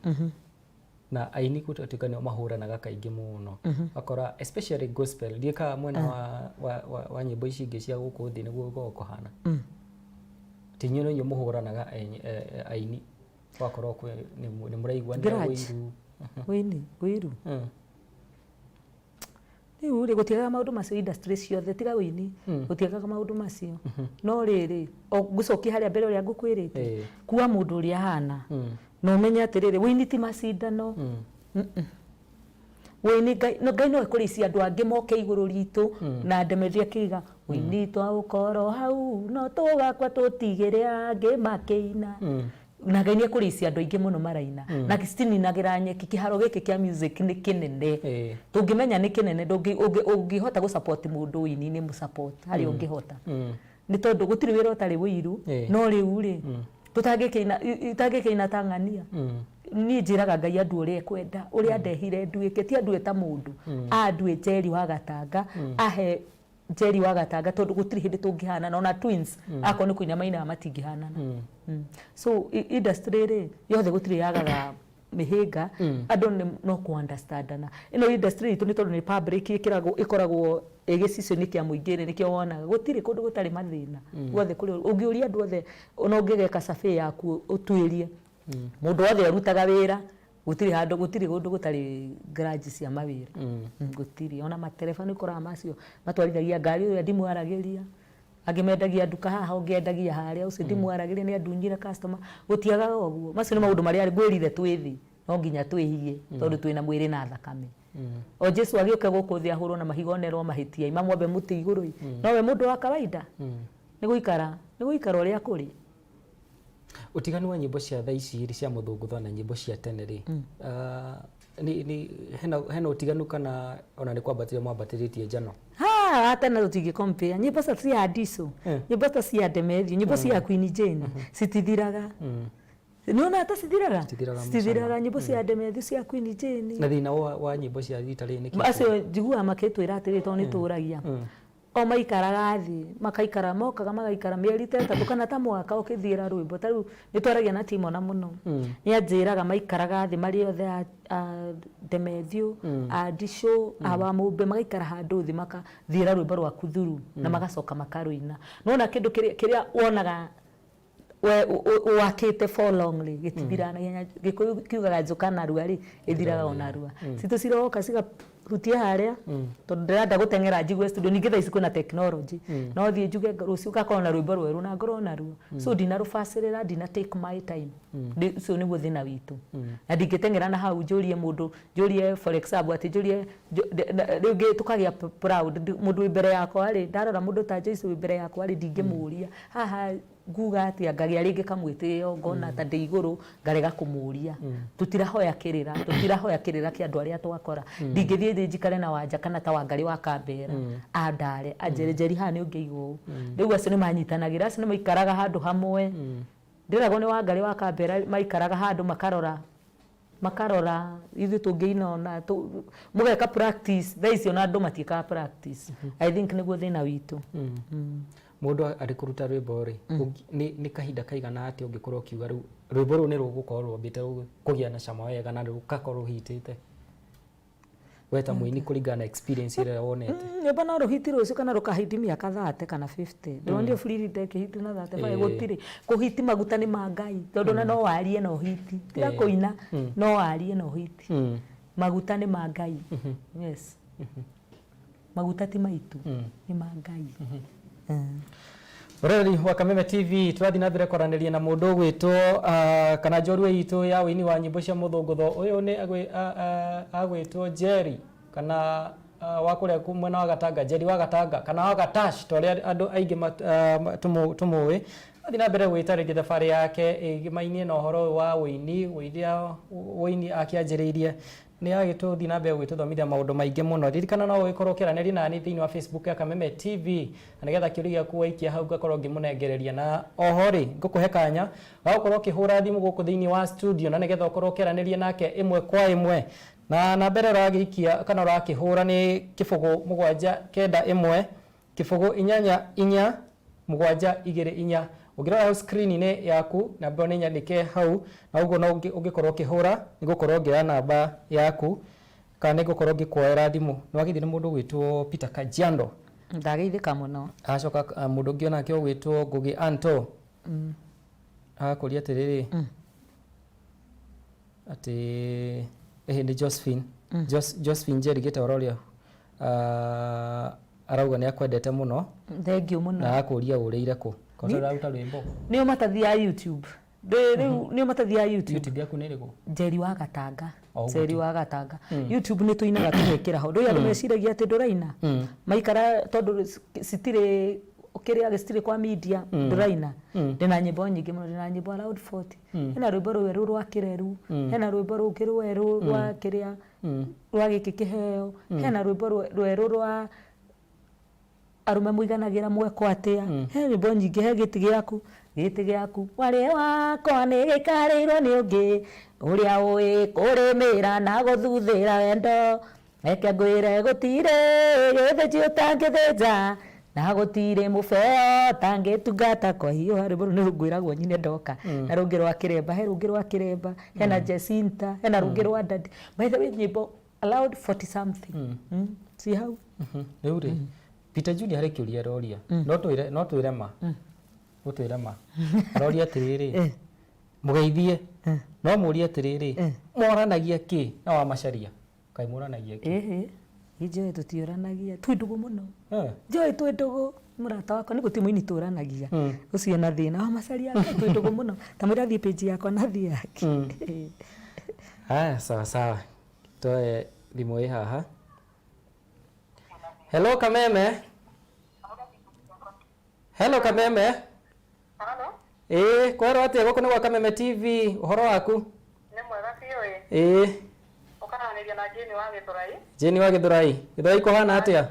Na aini gũtuĩka nĩo mahũranaga kaingĩ mũno. Ũgakora especially gospel, ndiũĩ kana mwena wa nyĩmbo ici ingĩ cia gũkũ thĩ nĩguo gũkoragwo kũhana. Ti inyuĩ no inyuĩ mũhũranaga aini, ũgakorwo nĩ mũraiguanĩra ũiru. Ũini, ũiru. Rĩu rĩ, gũtiagaga maũndũ macio industry ciothe tiga ũini, gũtiagaga maũndũ macio. No rĩrĩ, o ngũcokia harĩa mbere ũrĩa ngũkwĩrĩte, kua mũndũ ũrĩa ahana, na ũmenye atĩrĩrĩ, ũini ti macindano. Ũini Ngai, Ngai no ekũrĩcia andũ angĩ moke igũrũ ritũ, na Demetria akĩiga, ũini twaũkorwo hau, no tũgakua tũtigĩre angĩ makĩina. Na Ngai nĩ ekũrĩcia andũ aingĩ mũno maraina. Na citininagĩra nyeki, kĩharo gĩkĩ kĩa music nĩ kĩnene. Tũngĩmenya nĩ kĩnene, ũngĩhota gũ support mũndũ ũini-inĩ mũ support harĩa ũngĩhota. Nĩ tondũ gũtirĩ wĩra ũtarĩ ũiru, no rĩu rĩ, tũtangĩkĩina, itangĩkĩina ta ng'ania. Niĩ njĩraga Ngai andue ũrĩa ekwenda, ũrĩa andehire nduĩke, ti andue ta mũndũ, andue Njeri wa Gatanga, ahe Njeri wa Gatanga tondũ gũtirĩ hĩndĩ tũngĩhanana, ona twins akorwo nĩ kũina mainaga matingĩhanana. So industry rĩ, yothe gũtirĩ yagaga mĩhĩnga, andũ nĩ no kũ understandana. Ĩno industry itũ nĩ tondũ nĩ public ĩkĩragwo, ĩkoragwo ĩ gĩcicio-inĩ kĩa mũingĩ rĩ, nĩkĩo wonaga gũtirĩ kũndũ gũtarĩ mathĩna. Guothe kũrĩ, ũngĩũria andũ othe, ona ũngĩgeka survey yaku ũtuĩrie, mũndũ wothe ũrutaga wĩra, gũtirĩ handũ, gũtirĩ kũndũ gũtarĩ grudge cia mawĩra. Gũtirĩ. Ona matereba nĩ ũkoraga macio matwarithagia ngari, ũrĩa ndimwaragĩria, angĩ mendagia nduka haha, ũngĩ endagia harĩa, ũcio ndimwaragĩria nĩ andunyire customer, gũtiagaga ũguo. Macio nĩ maũndũ marĩa ngwĩrire twĩ thĩ, no nginya twĩhie tondũ twĩna mwĩrĩ na thakame. O Jesu agĩũke gũkũ thĩ ahũrwo na mahiga onerwo mahĩtia, mamwambe mũtĩ igũrũ, nowe mũndũ wa kawaida? Nĩ gũikara, nĩ gũikara ũrĩa kũrĩ. Ũtiganu wa nyĩmbo cia thaa ici cia mũthũngũtho na nyĩmbo cia tene rĩ, nĩ hena ũtiganu kana ona nĩ kwambatĩria mwambatĩrĩtie njano? Ha, tene tũtingĩ compare. Nyĩmbo ta cia Adiso, nyĩmbo ta cia Demetrio, nyĩmbo cia Queen Jane citithiraga. Nĩ ũronaga ta cithiraga? Citithiraga nyĩmbo cia Demetrio, cia Queen Jane. Na thĩna wa nyĩmbo cia rita rĩrĩ nĩ kĩ? Acio njiguaga makĩtwĩra atĩrĩrĩ tondũ nĩ tũragia. O maikaraga thĩ, makaikara, mokaga magaikara mĩeri ta ĩtatũ kana ta mwaka ũkĩthiĩra rwĩmbo. Ta rĩu nĩ twaragia na Timona mũno. Nĩ anjĩraga maikaraga thĩ marĩ othe a Demethiũ, a Ndicũ, a Wamũmbe, magaikara handũ thĩ makathiĩra rwĩmbo rwaku through na magacoka makarũina. Nĩ wona kĩndũ kĩrĩa wonaga we wakĩte for long rĩ, gĩtithiraga na ihenya. Gĩkũyũ kiugaga njũka narua rĩ, ĩthiraga o narua. Citũ ciroka cigahutia harĩa, tondũ ndĩrenda gũteng'era njigue studio. Ningĩ thaa ici kwĩna technology, no thiĩ njuge rũciũ ngakorwo na rwĩmbo rwerũ na ngorwo naruo. So ndinarũbacĩrĩra, ndina take my time. Ũcio nĩguo thĩna witũ. Na ndingĩteng'era na hau njũrie mũndũ, njũrie for example atĩ njũrie rĩngĩ tũkagĩa proud, mũndũ wĩ mbere yakwa rĩ, ndarora mũndũ ta Joyce wĩ mbere yakwa rĩ, ndingĩmũria haha nguga atĩa, ngagĩa rĩngĩ kamwĩtĩo, ngona ta ndĩ igũrũ, ngarega kũmũria. Tũtirahoya kĩrĩra, tũtirahoya kĩrĩra kĩa andũ arĩa twakora. Ndingĩthiĩ thĩ njikare na Wanja kana ta Wangarĩ wa Kambera, andare, anjĩre Njeri haha nĩ ũngĩiga ũũ. Rĩu acio nĩ manyitanagĩra, acio nĩ maikaraga handũ hamwe. Ndĩragwo nĩ Wangarĩ wa Kambera maikaraga handũ makarora, makarora ithuĩ tũngĩina ona, mũgeka practice, thaa ici ona andũ matiĩkaga practice. I think nĩguo thĩna witũ. Mũndũ arĩ kũruta rwĩmbo rĩ, nĩ kahinda kaigana atĩa ũngĩkorwo ũkiuga rĩu rwĩmbo rũu nĩ rũgũkorwo rwambĩte kũgĩa na cama wega na rũgakorwo rũhitĩte? We ta mũini kũringana na experience ĩrĩa wonete. Nyũmba no rũhiti rũciũ kana rũkahiti mĩaka 30 kana 50. Ndĩronire Frida ĩkĩhiti na 35, gũtirĩ. Kũhiti maguta nĩ ma Ngai, tondũ ona no warie na ũhiti. Tiga kũina, no warie na ũhiti. Maguta nĩ ma Ngai. Yes. Maguta ti maitũ, nĩ ma Ngai. Mũroreri wa Kameme TV, tũrathiĩ na mbere kwaranĩria na mũndũ ũgwĩtwo kana njorua itũ ya ũini wa nyĩmbo cia mũthũngũtho. Ũyũ nĩ agwĩtwo Jerry kana wa kũrĩa mwena wa Gatanga, Njeri wa Gatanga kana wa Gatash ta ũrĩa andũ aingĩ tũmũĩ, athiĩ na mbere gwĩtarĩria thabarĩ yake ĩgĩmainie na ũhoro ũyũ wa ũini, ũrĩa ũini akĩanjĩrĩirie. Nĩ agĩtũthiĩ na mbere gwĩtũthomithia maũndũ maingĩ mũno. Ririkana no ũgĩkorwo ũkĩaranĩria nani thĩinĩ wa Facebook ya Kameme TV, na nĩgetha kĩũria gĩaku waikia hau ngakorwo ngĩmũnengereria. Na oho rĩ, ngũkũhe kanya ga gũkorwo ũkĩhũra thimũ gũkũ thĩinĩ wa studio, na nĩgetha ũkorwo ũkĩaranĩria nake ĩmwe kwa ĩmwe. Na namba ĩrĩa ũragĩikia kana ũrakĩhũra nĩ 0 7 9 1 0 8 4 7 2 4. Ũngĩrora hau screen-inĩ yaku, namba ĩyo nĩ nyandĩke hau, na ũguo no ũngĩkorwo ũkĩhũra, nĩ ngũkorwo ngĩoya namba yaku, kana nĩ ngũkorwo ngĩkuoera thimũ. Nĩ wageithio nĩ mũndũ ũgwĩtwo Peter Kajiando. Ndageithĩka mũno. Acoka mũndũ ũngĩ onake ũgwĩtwo Ngũgĩ Anto. Agakũria atĩrĩrĩ, atĩ ĩhĩ nĩ Josephine. Josephine Njeri Gĩtaũra ũrĩa arauga nĩ akwendete mũno. Thengiũ mũno. Na agakũria ũrĩire kũ. Kosa ũraruta rwĩmbo. Nĩo matathiaga YouTube. Rĩu nĩo matathiaga YouTube. YouTube yaku nĩ ĩrĩkũ? Njeri wa Gatanga. Njeri wa Gatanga. YouTube nĩ tũinaga tũgekĩra ho. Ndũĩ andũ meciragia atĩ ndũraina. Maikara tondũ citirĩ kĩrĩa gĩcitirĩ kwa media ndũraina. Ndĩna nyĩmbo nyingĩ mũno, ndĩna nyĩmbo around 40. Hena rwĩmbo rwerũ rwa kĩreru, hena rwĩmbo rũngĩ rwerũ rwa kĩrĩa rwa gĩkĩ kĩheo, hena rwĩmbo rwerũ rwa arũme mũiganagĩra mweko atĩa, he nyĩmbo nyingĩ, he gĩtĩ gĩaku, gĩtĩ gĩaku warĩ wakwa nĩ gĩkarĩirwo nĩ ũngĩ, ũrĩa ũĩ kũrĩmĩra na gũthuthĩra wendo, reke ngwĩre gũtirĩ gĩthĩnji ũtangĩthĩnja, na gũtirĩ mũbeo ũtangĩtungata kwa hiũha. Rwĩmbo rũu nĩ rũngwĩragwo nyine ndoka. Na rũngĩ rwa kĩremba, he rũngĩ rwa kĩremba, hena Jacinta, hena rũngĩ rwa Daddy. By the way, nyĩmbo allowed 40 something. Ci hau. Rĩu rĩ, Peter Junior harĩ kĩũria aroria. No twĩre, no twĩre ma. Gũtwĩre ma. Aroria atĩrĩrĩ, mũgeithie, no mũrie atĩrĩrĩ, moranagia kĩ na wa Macharia? Kaĩ mũranagia kĩ? Ĩhĩ, injoĩ tũtiũranagia, twĩ ndũgũ mũno. Njoĩ twĩ ndũgũ, mũrata wakwa nĩ gũtirĩ mũini tũranagia. Ũcio na thĩna wa Macharia twĩ ndũgũ mũno. Ta mwĩra athiĩ page yakwa na thiĩ yake. Haya, sawa sawa. Toe thimũ ĩ haha. Hello Kameme. Hello Kameme. Halo, Ĩĩ, kwerwo atĩa gũkũ nĩ gwa Kameme TV, ũhoro waku? Nĩ mwega biũ ĩ. Ĩĩ. Ũkaranĩria na Jane wa Gĩthũrai. Jane wa Gĩthũrai. Gĩthũrai kũhana atĩa?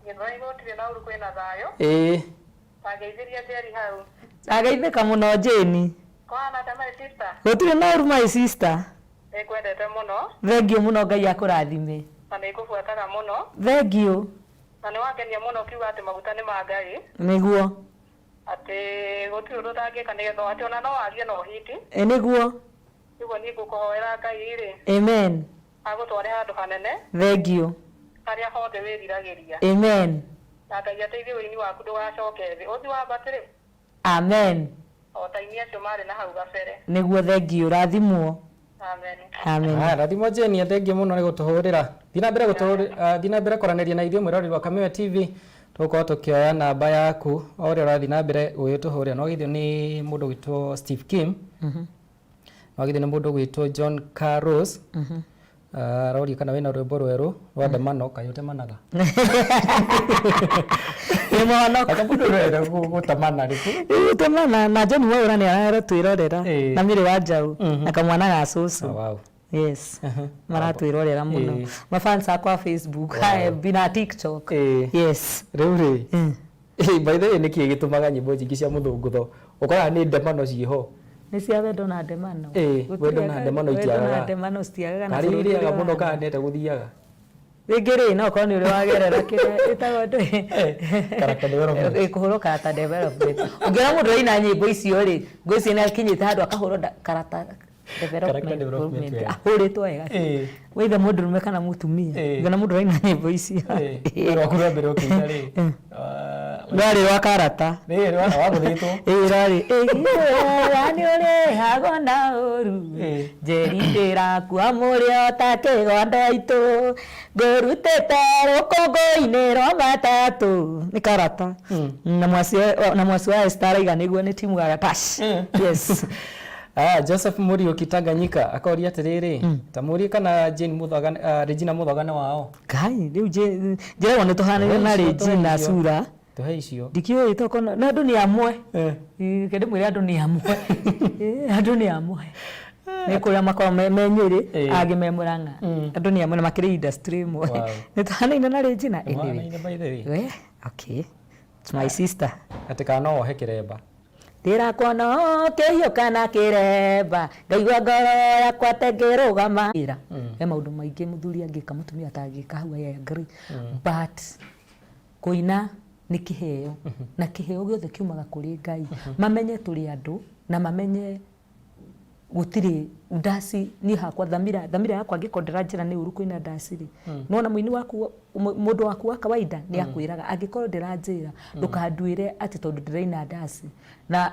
Gĩthũrai gũtirĩ na ũru, kwĩna thayũ. Ĩĩ. Tangeithĩria Njeri hau. Ageithĩka mũno Jane. Kũhana atĩa, my sister? Gũtirĩ na ũru, my sister. Nĩngwendete mũno. Thengiũ mũno, Ngai akũrathime. Na nĩngũbuataga mũno. Thengiũ. Na nĩwangenia mũno ũkiuga atĩ maguta nĩ ma Ngai. Nĩguo. Atĩ gũtirĩ ũndũ ũtangĩka nĩgetha atĩ ona no warie na ũhiti. Ĩ nĩguo. Ũguo niĩ ngũkũhoera Ngai rĩ. Amen. Agũtware handũ hanene. Thengiũ. Harĩa hothe wĩriragĩria. Amen. Na Ngai ateithie ũini waku ndũgacoke thĩ. Ũthiĩ wambatĩre. Amen. O ta aini acio marĩ na hau gabere. Nĩguo, thengiũ, rathimwo. Amen. Amen. Haya, rathimwo Jane, thengiũ mũno nĩ gũtũhũrĩra. Thiĩ na mbere gũtũhũrĩra, thiĩ na mbere kwaranĩria na ithuĩ mwĩroreri wa Kameme TV. Tũgũkorwo tũkĩoya namba yaku o ũrĩa ũrathiĩ na mbere gũgĩtũhũrĩra. No geithio nĩ mũndũ ũgwĩtwo Steve Kim. No geithio nĩ mũndũ ũgwĩtwo John Carlos. Aroria kana wĩna rwĩmbo rwerũ rwa ndemano, kaĩ ũtemanaga? Nĩ mũhonoku. Aka mũndũ ũrenda gũtemana rĩ. Gũtemana na John Mwaura nĩ aratwĩrorera na Mĩrĩ wa Njaũ na kamwana ga cũcũ. Oh, wow. Yes. Maratwĩrorera mũno. Mafans akwa Facebook, FB na TikTok. Yes. Rĩu rĩ, by the way, nĩkĩ gĩtũmaga nyĩmbo nyingĩ cia mũthũngũtho ũkoraga nĩ ndemano ciĩho? Nĩ cia wendo na ndemano. Wendo na ndemano Wendo na itiagaga. ndemano citiagaga na Karĩ bũrũri irĩaga ũrĩa mũno wa- kana nĩte gũthiaga? Rĩngĩ rĩ, no ũkorwo nĩ ũrĩa wagerera kĩrĩa ĩtagwo ndũĩ. Character development. Kũhũrwo character development. Ũngĩona mũndũ aina nyĩmbo icio rĩ, ngwĩciria nĩ akinyĩte handũ akahũrwo character Character development wega. Ahũrĩtwo wega. Waitha mũndũrũme kana mũtumia. Ũngĩona mũndũ aina nyĩmbo icio. Rwaku rwa mbere ũkĩina rĩ? Rwarĩ rwa karata. Rĩ wagũthĩtwo? Ĩĩ rwarĩ ĩgĩra nĩ ũrĩhagwo na ũru. Njeri ndĩrakua mũrĩo ta kĩgondo itũ. Ngũrutĩte rũkũngũ-inĩ rwa matatũ. Nĩ karata. Na mwaci wa Esther araiga nĩguo nĩ timu Gagatash. Yes. Ah, Joseph Muriuki Tanganyika akoria atiriri, ta murie kana Jane Muthoga, ah, Regina Muthoga nĩ wao. Ngai rĩu njĩragwo nĩ tũhanaine na Tũhe icio, Regina tũhe icio. sura. Tũhe icio. Ndikiũĩ toko na andũ nĩ amwe. Eh. Reke ndĩmwĩre andũ nĩ amwe. Andũ nĩ amwe. Nĩ kũrĩa makoragwo me Nyĩrĩ, angĩ me Mũrang'a. Andũ nĩ amwe na makĩrĩ industry ĩmwe. Nĩ tũhanaine na Regina? Anyway. Nĩmũhanaine by the way. We, okay. It's my sister. Atĩ kana no ohe kĩremba. Ndĩrakuona ũkĩhiũka na kĩremba, ngaigua ngoro yakwa ta ĩngĩrũgama. Wĩra. He maũndũ maingĩ mũthuri angĩka mũtumia atangĩka hau, I agree. But kũina nĩ kĩheo, na kĩheo gĩothe kiumaga kũrĩ Ngai. Mamenye tũrĩ andũ, na mamenye gũtirĩ ndaci. Niĩ hakwa thamira yakwa angĩkorwo ndĩranjĩra nĩ ũru kũina ndaci rĩ, nĩwona mũini waku, mũndũ waku wa kawaida nĩ akwĩraga angĩkorwo ndĩranjĩra ndũkanduĩre atĩ tondũ ndĩraina ndaci. Na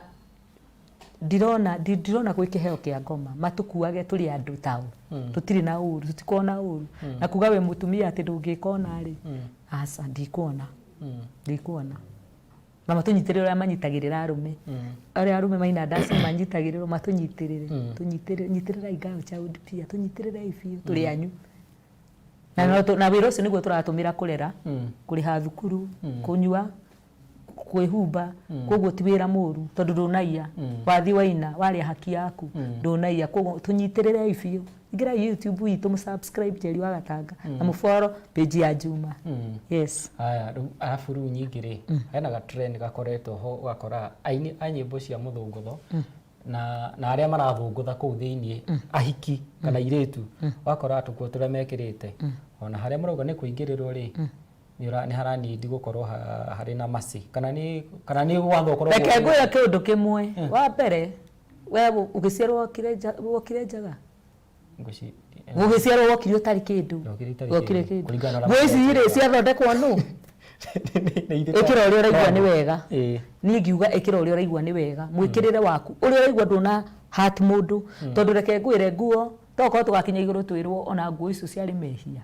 ndirona gwĩ kĩheo kĩa ngoma, matũkuage tũrĩ andũ tao, tũtirĩ na ũru, tũtikoragwo na ũru. Na kuga wĩ mũtumia atĩ ndũngĩka ona rĩ, aca, ndikuona. Ndikuona. Na matũnyitĩrĩre ũrĩa manyitagĩrĩra arũme. Arĩa arũme maina ndaci manyitagĩrĩrwo, matũnyitĩrĩre. Tũnyitĩrĩre, nyitĩrĩrai girl child pia, tũnyitĩrĩrei biũ, tũrĩ anyu. Na no na wĩra ũcio nĩguo tũratũmĩra kũrera, kũrĩha thukuru, kũnyua, kwĩhumba. Koguo ti wĩra mũru tondũ ndũnaiya. Wathiĩ waina, warĩa haki yaku, ndũnaiya. Koguo tũnyitĩrĩrei biũ. Ingĩrai YouTube itũ, mũsubscribe Njeri wa Gatanga na mũfollow page ya Juma. Yes. Haya, rĩu arabu rĩu nyingĩ rĩ, hena ga trend gakoretwo ho, ũgakora aini a nyĩmbo cia mũthũngũtho na arĩa marathũngũtha kũu thĩiniĩ, ahiki kana airĩtu, ũgakora tũkuo tũrĩa mekĩrĩte, ona harĩa marauga nĩ kũingĩrĩrwo rĩ, nĩ haranindi gũkorwo harĩ na mercy, kana nĩ watho ũkoragwo. Reke ngwĩre kĩũndũ kĩmwe. Wa mbere, we ũgĩciarwo wokire njaga? Gũgĩciarwo wokire ũtarĩ kĩndũ? Ndokire itarĩ Wokire kĩndũ. kĩndũ. Kũringana na Nguo ũrĩa ici rĩ marenjeka. ciathondekwo nũ? Ĩkĩra ũrĩa ũraigua nĩ wega. Niĩ ngiuga ĩkĩra ũrĩa ũraigua nĩ wega, mwĩkĩrĩre waku ũrĩa ũraigua ndũna hurt mũndũ. Tondũ reke ngwĩre, nguo tokorwo tũgakinya igũrũ twĩrwo ona nguo icio ciarĩ mehia,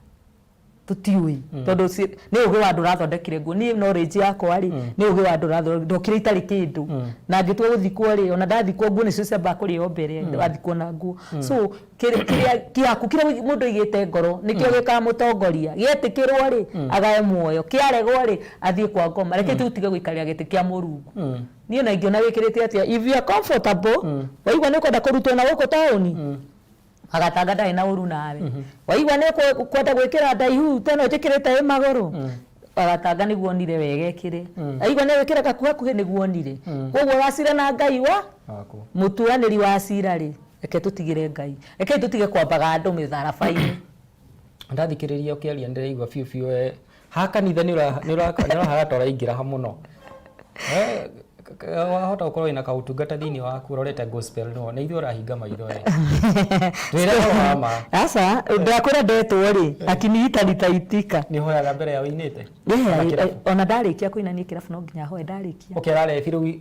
tũtiũĩ, tondũ nĩ ũgĩ wa andũ ũrathondekire nguo. Niĩ knowledge yakwa rĩ, nĩ ũgĩ wa andũ ũrathondekire. Ndokire itarĩ kĩndũ, na ngĩtua gũthikwo rĩ, ona ndathikwo nguo nĩcio ciambaga kũrĩo mbere, wathikwo na nguo. So kĩrĩa kĩaku, kĩrĩa mũndũ aigĩte ngoro nĩkĩo gĩkamũtongoria. Gĩetĩkĩrwo rĩ, agae muoyo, kĩaregwo rĩ, athiĩ kwa ngoma. Reke tũtige gũikarĩra gĩtĩ kĩa Mũrungu. Niĩ ona ingĩona wĩkĩrĩte atĩa, if you are comfortable, waigua nĩ ũkwenda kũrutwo na gũkũ taũni, Agatanga ndarĩ na ũru nawe. Waigua nĩ kwenda gwĩkĩra ndaihu teno njĩkĩrĩte ĩ magũrũ, Agatanga nĩguo onire wega ĩkĩre. Aigua nĩ gwĩkĩra gakuha hakuhĩ nĩguo onire. Koguo wacira na Ngai wa waku. Mũtuanĩri wa cira rĩ, reke tũtigĩre Ngai. Reke tũtige kwambaga andũ mĩtharaba-inĩ. Ndathikĩrĩria ũkĩaria ndĩraigua biũ biũ we ha kanitha nĩ ũrahara ta ũraingĩra ha mũno. Wahota gũkorwo wĩna kaũtungata thĩinĩ waku ũrorete gospel, no nĩ ithuĩ ũrahinga maitho we. Twĩre ũhoro wa ma. Aca, ndakwĩra ndetwo rĩ, akiniita nitaitika. Nĩ ũhoyaga mbere ya ũinĩte? Kana kĩrabu? Ona ndarĩkia kũina niĩ kĩrabu no nginya hoe ndarĩkia. Ũkera rebi rĩu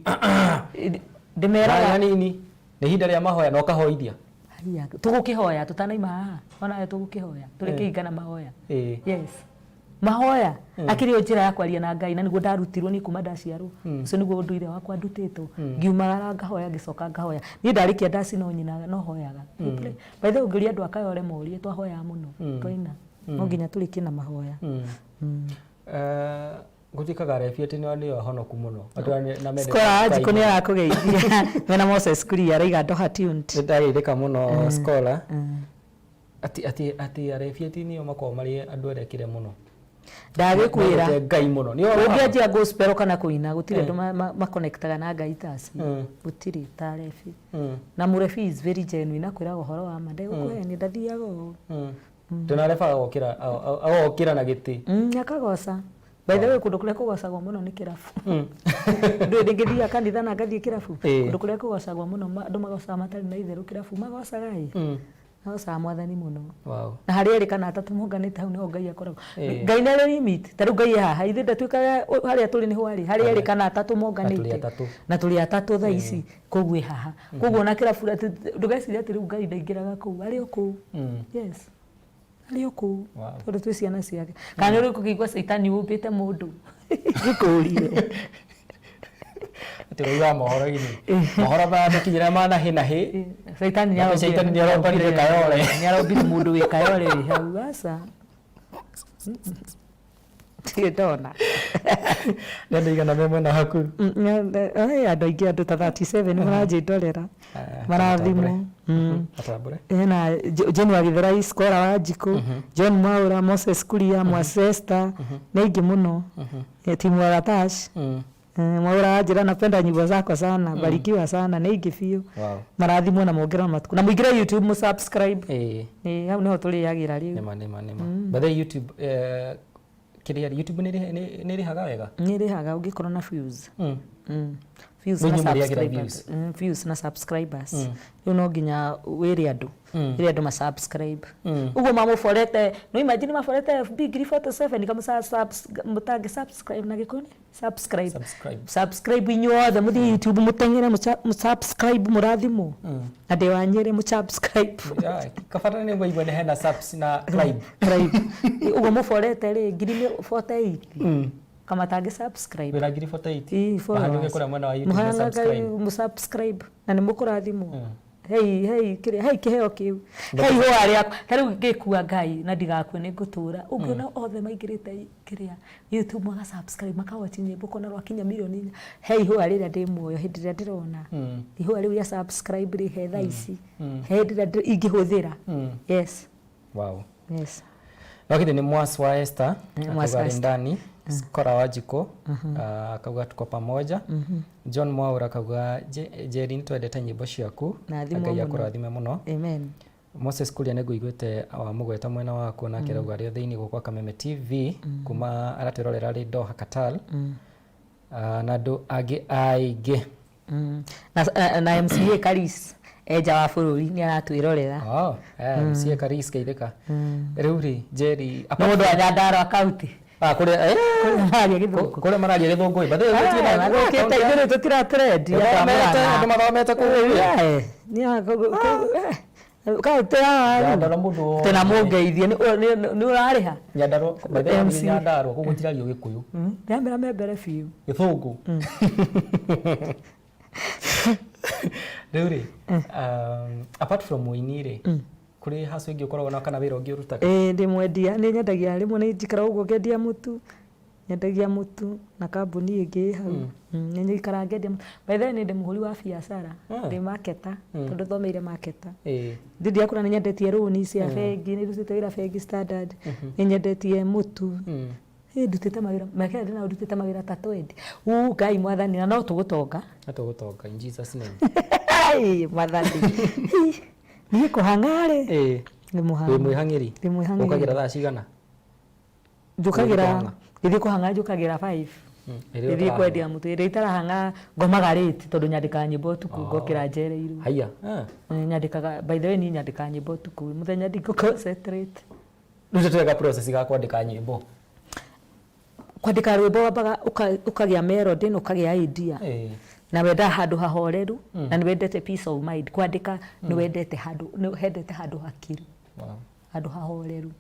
Ndĩmeraga hanini nĩ ihinda rĩa mahoya na ũkahoithia. Haiya, tũgũkĩhoya tũtanaima haha, onawe tũgũkĩhoya tũrĩkĩhinga na mahoya. Yes, mahoya akĩrĩ o njĩra ya kwaria na Ngai, na nĩguo ndarutirwo niĩ kuma ndaciarwo. Ũcio nĩguo ũndũire wakwa ndutĩtwo. Ngiumagara ngahoya, ngĩcoka ngahoya. Niĩ ndarĩkia ndaci no nyinaga, no hoyaga. By the way, ũngĩũria andũ a Kayole morie, twahoyaga mũno twaina, no nginya tũrĩkie na mahoya. Gũtuĩkaga rebi atĩ nĩo ahonoku mũno. Andũ arĩa na mendete Scholar Wanjikũ Ngai nĩ mũno. arakũgeithia mena Moses Kuria, araiga Doha tuned. Nĩ ndageithĩka mũno, Scholar. Atĩ arebi atĩ nĩo makoragwo marĩ andũ arĩa kĩre mũno. Ndagĩkwĩra. Mendete Ngai mũno. Nĩ ũhoro wa ma? Ũngĩanjia gospel kana kũina, gũtirĩ andũ makonektaga na Ngai ta acio. Gũtirĩ ta rebi. Na mũrebi is very genuine, akwĩraga ũhoro wa ma, ndegũkũhenia, ndathiaga ũũ. Ndũnareba agokĩra na gĩtĩ. Akagoca. By the way, kũndũ kũrĩa kũgocagwo mũno nĩ kĩrabu. Ndũĩ ndĩngĩthiaga kanitha na ngathiĩ kĩrabu? Kũndũ kũrĩa kũgocagwo mũno, andũ magocaga matarĩ na itherũ kĩrabu, magocaga ĩ. Magocaga mwathani mũno. Na harĩa erĩ kana atatũ monganĩte, hau nĩho Ngai akoragwo. Ngai nĩ arĩ limit. Ta rĩu Ngai e haha, ithuĩ ndatuĩkaga harĩa tũrĩ nĩho arĩ. Harĩa erĩ kana atatũ monganĩte. Atatũ. Na tũrĩ atatũ thaa ici, koguo ĩ haha. Koguo ona kĩrabu ndũgecirie atĩ rĩu Ngai ndaingĩraga kũu, arĩ o kũu. Yes. Arĩ o kũu. Tondũ twĩ ciana ciake. Kana nĩ ũrĩ kũkĩigua caitani ũmbĩte mũndũ? Ngĩkũrie. Tũraugaga mohoro-inĩ. Mohoro maratũkinyĩra ma na hĩ na hĩ. Caitani Nake Shaitani nĩarombanire Kayole. Nĩarombire mũndũ wĩ Kayole wĩ hau aca. Ndirĩ ndona. Nĩ andũ aigana me mwena waku? Andũ aingĩ, andũ ta 37 maranjĩndorera. Marathimwo. Atambũre. Hena Jane wa Gĩthũrai, Scholar wa Njikũ, John Mwaũra, Moses Kuria, Mwasesta, nĩ aingĩ mũno. Timu wa Gatash. Mwaũra anjĩra napenda nyimbo zako sana, barikiwa sana, nĩ aingĩ biũ. Wow. Marathimwo na mongererwo matukũ. Na mũingĩre YouTube mũsubscribe. Ĩĩ. Ĩĩ, hau nĩho tũrĩagĩra rĩu. Nĩma nĩma nĩma. By the way, YouTube kĩrĩa YouTube nĩ ĩrĩhaga wega? Nĩ ĩrĩhaga ũngĩkorwo na views. Views Rĩu na inyuĩ mũrĩagĩra subscribers. views? Views na subscribers. Rĩu no nginya wĩre andũ. Wĩre andũ ma subscribe. Ũguo mamũborete, no imagine maborete FB 47 kamũca mũtangĩ subscribe na gĩkũyũ nĩ subscribe. Subscribe. Subscribe inyuothe mũthiĩ YouTube mũteng'ere mũsubscribe mũrathimwo. Na ndĩ wa Nyĩrĩ mũsubscribe. Yeah, kabata nĩ ngũigua nĩ hena subs na clibe. Clibe. Ũguo mũborete rĩ 48,000. Kama tangĩ subscribe. Wĩra 48,000. Ii, followers. Mahanyũke kũrĩa mwena wa YouTube na Mũhanaga subscribe. mũsubscribe na nĩ mũkũrathimwo. Hei hei kĩrĩa hei kĩheo kĩu. Hei ihũa rĩakwa. Ta rĩu ngĩkua Ngai na ndigakue nĩ ngũtũra. Ũngĩona othe maingĩrĩte kĩrĩa YouTube maka subscribe maka watch nyĩmbo ũkona rwakinya mirioni inya. He ihũa rĩrĩa ndĩ muoyo hĩndĩ ĩrĩa ndĩrona. Ihũa rĩu rĩa subscribe rĩ he thaa ici. He hĩndĩ ĩrĩa ingĩhũthĩra. Yes. Wow. Yes. No githĩ nĩ Mwas wa Esther Nĩ Mwas akauga wa arĩ Esther. ndani Skora wa Njikũ akauga tuko pamoja. John Mwaura akauga Njeri nĩ twendete nyĩmbo ciaku. Na thimwo Ngai mũno. akũrathime mũno. Amen. Moses Kuria nĩ ngũiguĩte wamũgweta mwena waku nake arauga arĩ o thĩinĩ gũkũ Kameme TV kuma aratwĩrorera arĩ Doha Qatar. Na andũ angĩ aingĩ. Na MCA Karis enja wa bũrũri nĩ aratwĩrorera. Oh, MCA Karis geithĩka. Rĩu rĩ Njeri Nĩ mũndũ wa Nyandarua County. Kũrĩa Kũrĩa mararia gĩthũngũ. Kũrĩa mararia gĩthũngũ. By the way, gũtirĩ na- Mathũkĩte ithuĩ tũtira trend. Andũ mathomete kũu. Kaũntĩ ya Nyandarua mũndũ wothe. Tena mũngeithie nĩ ũrarĩha. Nyandarua by the way, MC. Nyandarua kũu gũtirario Gĩkũyũ. Ndĩramera me mbere biũ. Gĩthũngũ. Rĩu rĩ, apart from ũini rĩ, kũrĩ hustle ĩngĩ ũkoragwo nayo kana wĩra ũngĩ ũrutaga? Ĩĩ ndĩ mwendia, nĩ nyendagia rĩmwe nĩ njikaraga ũguo ngendia mũtu, nyendagia mũtu na kambuni ĩngĩ ĩ hau. Nĩ njikaraga ngendia mũtu. By the way nĩ ndĩ mũhũri wa biacara, ndĩ marketer, tondũ thomeire marketer. Ndĩ ndiakũra nĩ nyendetie rũni cia bengi, nĩ ndutĩte wĩra bengi Standard, nĩ nyendetie mũtu. Ĩ ndutĩte mawĩra, mĩaka ĩrĩa ndĩnayo ndutĩte mawĩra ta 20. Ngai mwathani, na no tũgũtonga. Na tũgũtonga in Jesus name. Ai, mwathani. Niĩ kũhang'a rĩ. Nĩ mũhang'a. Wĩ mwĩhang'ĩri? Ndĩ mwĩhang'ĩri. Ũkagĩra thaa cigana? Njũkagĩra, ngĩthiĩ kũhang'a njũkagĩra 5. Ĩrĩa Ngĩthiĩ ũtarahang'a. kwendia mũtu, ĩrĩa itarahang'a ngomaga late tondũ nyandĩkaga nyĩmbo ũtukũ ngokĩra njereirwo. Haiya. Nyandĩkaga, by the way niĩ nyandĩkaga nyĩmbo ũtukũ, mũthenya ndingũ concentrate. Rĩu tũtweka process ga kwandĩka nyĩmbo. Kwandĩka rwĩmbo wambaga ũkagĩa melody na ũkagĩa idea. Na wendaga handũ hahoreru na nĩ wendete peace of mind. Kwandĩka nĩ wendete handũ, nĩ wendete handũ hakiru. Wow. Handũ hahoreru.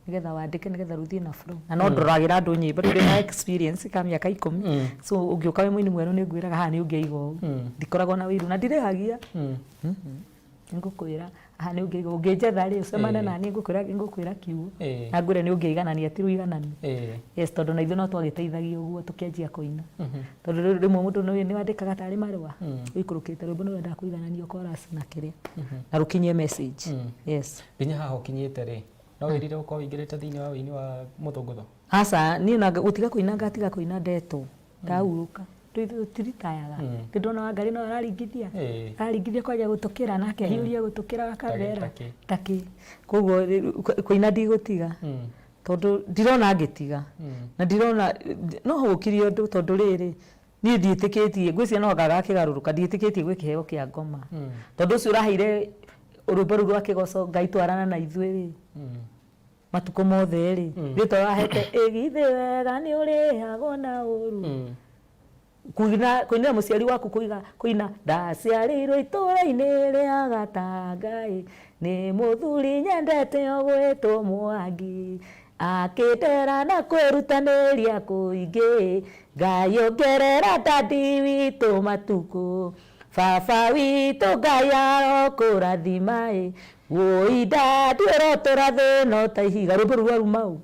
Nĩgetha wandĩke nĩgetha rũthiĩ na flow. Na no ndoragĩra andũ nyĩmbo tondũ ndĩna experience ka mĩaka 10. So ũngĩũka wĩ mũini mwerũ nĩ ngwĩraga haha nĩ ũngĩaiga ũũ. Ndikoragwo na ũiru na ndirĩhagia. Nĩngũkwĩra haha nĩ ũngĩiga ũngĩnjetha rĩ ũcemane na niĩ ngũkwĩra kiugo. Na ngwĩre nĩ ũngĩiganania ti rũiganania. Yes, tondũ na ithuĩ no twagĩteithagia ũguo tũkĩanjia kũina. Tondũ rĩmwe mũndũ nĩ wandĩkaga tarĩ marũa ũikũrũkĩte rwĩmbo nĩ wendaga kũiganania chorus na kĩrĩa na rũkinyie message. Yes. Nginya haha ũkinyĩte rĩ, no wĩrire ũkorwo ũingĩrĩte thĩinĩ wa ũini wa mũthũngũtho? Aca, niĩ na gũtiga kũina ngatiga kũina ndetwo, ndahurũka. Tũtiritayaga. Ndĩndona Wangarĩ no araringithia. Araringithia kwanja gũtũkĩra nake ahiũria gũtũkĩra wakabera. Takĩ. Koguo kũina ndigũtiga. Tondũ ndirona ngĩtiga. Na ndirona no gũkire ũndũ tondũ rĩrĩ niĩ ndiĩtĩkĩtie ngwĩciria no anga gakĩgarũrũka ndiĩtĩkĩtie gwĩ kĩheo kĩa ngoma. Tondũ ũcio ũraheire rwĩmbo rũu rwa kĩgoco Ngai twarana na ithuĩ rĩ. Matukũ mothe rĩ. Rĩtwa wahete ĩgithĩ wega nĩ ũrĩhagwo na ũru. Kuina kuinĩra mũciari waku kuiga kuina ndaciarĩirwo itũũra-inĩ rĩa Gatangai nĩ mũthuri nyendete ũgwĩtwo Mwangi. Akĩndera na kwĩrutanĩria kũingĩ, Ngai ongerera dadi witũ matukũ. Baba witũ Ngai arokũrathima ĩ, wũi dadi ũrotũra thĩna ta ihiga. Rwĩmbo rũu rwaruma ũ?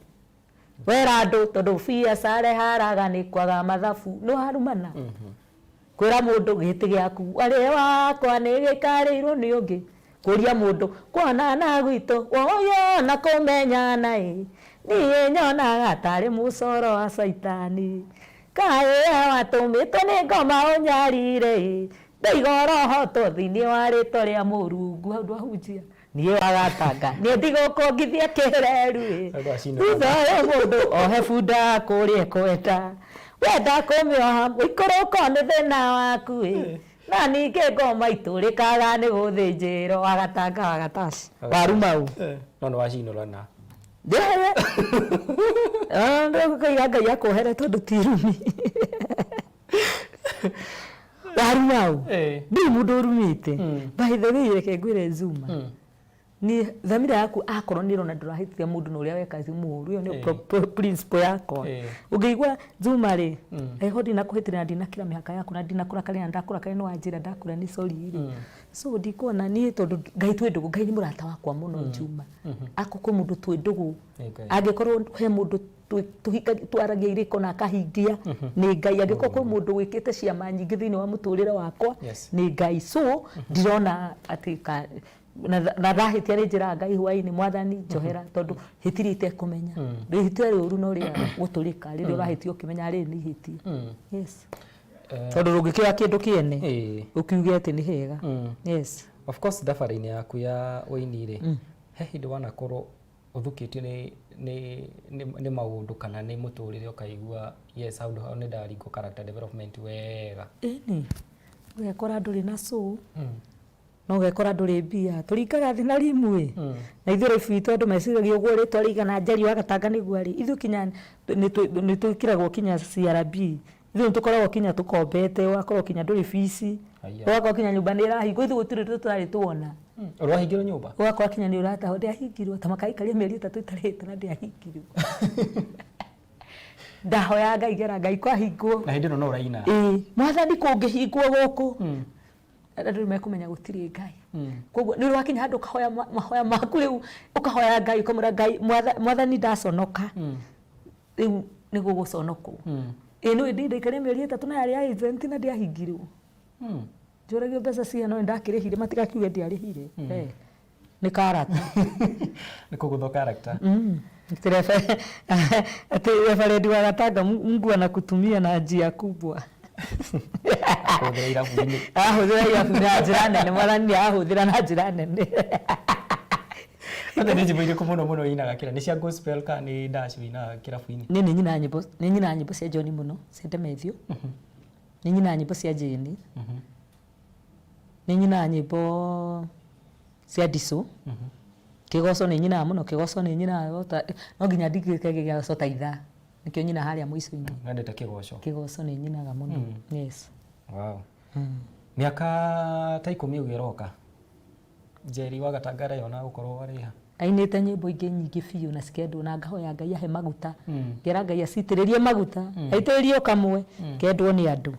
Wera andũ tondũ biacara ĩharaga nĩ kwaga mathabu. Nĩ warumana? Kwĩra mũndũ gĩtĩ gĩaku arĩ wakwa nĩ gĩikarĩirwo nĩ ũngĩ. Kũria mũndũ kuonana gwitũ woyo na kũmenyana ĩ, niĩ nyonaga tarĩ mũcoro wa caitani. Kaĩ we watũmĩtwo nĩ ngoma ũnyarire ĩ, ndaigua ũrohotwo thĩinĩ wa rĩtwa rĩa Mũrungu. Hau ndwahunjia. Niĩ wagatanga niĩ ndigũkũngithia kĩreru ĩ. Andũ acinũkaga. Thutha ũyũ mũndũ ohe bunda kũrĩa ekwenda, wenda kũmĩoha mũikũrũko nĩ thĩna waku ĩ. Na ningĩ ngoma itũrĩkaga nĩ gũthĩnjĩrwo. Wagatanga wagataci waruma ũ. No nĩ wacinũrana. Ndĩkũiga Ngai akuohere tondũ ti irumi. Waruma ũ. Ndũrĩ mũndũ ũrumĩte. By the way, reke ngwĩre Zuma, ni thamira yaku akorwo nĩ ĩrona ndũrahĩtithia mũndũ na ũrĩa weka ti mũũru, ĩyo nĩyo principle yakwa. Ũngĩigua Zuma rĩ, angĩkorwo ndinakũhĩtĩria na ndinakĩra mĩhaka yaku na ndinakũrakaria na ndakũrakaria nĩ wanjĩra ndakũra nĩ sorry rĩ, so ndikuona niĩ tondũ Ngai twĩ ndũgũ, Ngai nĩ mũrata wakwa mũno Juma. Akorwo kwĩ mũndũ twĩ ndũgũ, angĩkorwo he mũndũ twaragia irĩko na akahingia nĩ Ngai. Angĩkorwo kwĩ mũndũ wĩkĩte ciama nyingĩ thĩinĩ wa mũtũrĩre wakwa nĩ Ngai. So ndirona atĩ na ndahĩtia nĩ njĩraga Ngai hwainĩ, Mwathani njohera tondũ hĩtirie itekũmenya. Rĩhĩtia rĩũru no rĩa gũtũrĩka rĩrĩa ũrahĩtia ũkĩmenya rĩrĩ nĩ ihĩtia. Yes. Tondũ ndũngĩkĩoya kĩndũ kĩene ũkiuge atĩ nĩ hega. Yes. Of course thabarĩ-inĩ yaku ya ũini rĩ, he hĩndĩ wanakorwo ũthukĩtio nĩ maũndũ kana nĩ mũtũrĩre ũkaigua yes handũ hau nĩ ndaringwo character development wega? Ĩni, ũgekora ndũrĩ na soul, na ũgekora ndũrĩ mbia. Tũringaga thĩ na rimu ĩ, na ithuĩ life itũ andũ meciragia ũguo rĩtwa rĩigana Njeri wa Gatanga nĩguo arĩ. Ithuĩ kinya nĩ twĩkĩragwo kinya CRB, ithuĩ nĩ tũkoragwo kinya tũkombete, ũgakorwo kinya ndũrĩ bici, ũgakorwo kinya nyũmba nĩ ĩrahingwo, ithuĩ gũtirĩ ũndũ tũtarĩ tuona. Ũrahingĩrwo nyũmba? Ũgakora kinya nĩ ũratahwo, ndĩahingirwo, ta makaikaria mĩeri 3 itarĩhĩte na ndĩahingirwo. Ndahoya Ngai ngera Ngai kwahingwo. Na hĩndĩ ĩno no ũraina? Ĩĩ, Mwathani kũngĩhingwo gũkũ, andũ nĩ mekũmenya gũtirĩ Ngai. Koguo nĩ wakinya handũ ũkahoya mahoya maku rĩu, ũkahoya Ngai ũkamwĩra Ngai, Mwathani ndaconoka, rĩu nĩ gũgũconokwo. Ĩĩ nĩ ũĩ ndaikarire mĩeri 3 na yarĩ ya agent na ndĩahingirwo. Njũragio mbeca cigana no nĩndakĩrĩhire matigakiuge ndiarĩhire. Nĩ karata. Nĩ kũgũthwo character. Ati referendi wa Gatanga Mungu anakutumia na njia kubwa. Kũhũthĩra irabu-inĩ. Arahũthĩra irabu na njĩra nene, Mwathani nĩ arahũthĩra na njĩra nene. Atĩ nĩ nyĩmbo irĩkũ mũno mũno ũinaga kĩra? Nĩ cia gospel kana nĩ dash ũinaga kĩrabu-inĩ? Niĩ nĩ nyinaga nyĩmbo, nĩ nyinaga nyĩmbo cia John mũno, cia Ndemethio. Nĩ nyinaga nyĩmbo cia Jane. Nĩ nyinaga nyĩmbo cia Ndiso. Kĩgoco nĩ nyinaga mũno, kĩgoco nĩ nyinaga no nginya ndigĩke kĩgoco ta ithaa. Nĩkĩo nyinaga harĩa mũico-inĩ. Wendete kĩgoco? Kĩgoco nĩ nyinaga mũno. Yes. Wow. Mĩaka ta 10 ũguo ĩroka, Njeri wa Gatanga areyona gũkorwo arĩ ha? Ainĩte nyĩmbo ingĩ nyingĩ biũ na cikendwo na ngahoya Ngai ahe maguta. Ngera Ngai acitĩrĩrie maguta, aitĩrĩrie o kamwe, kendwo nĩ andũ.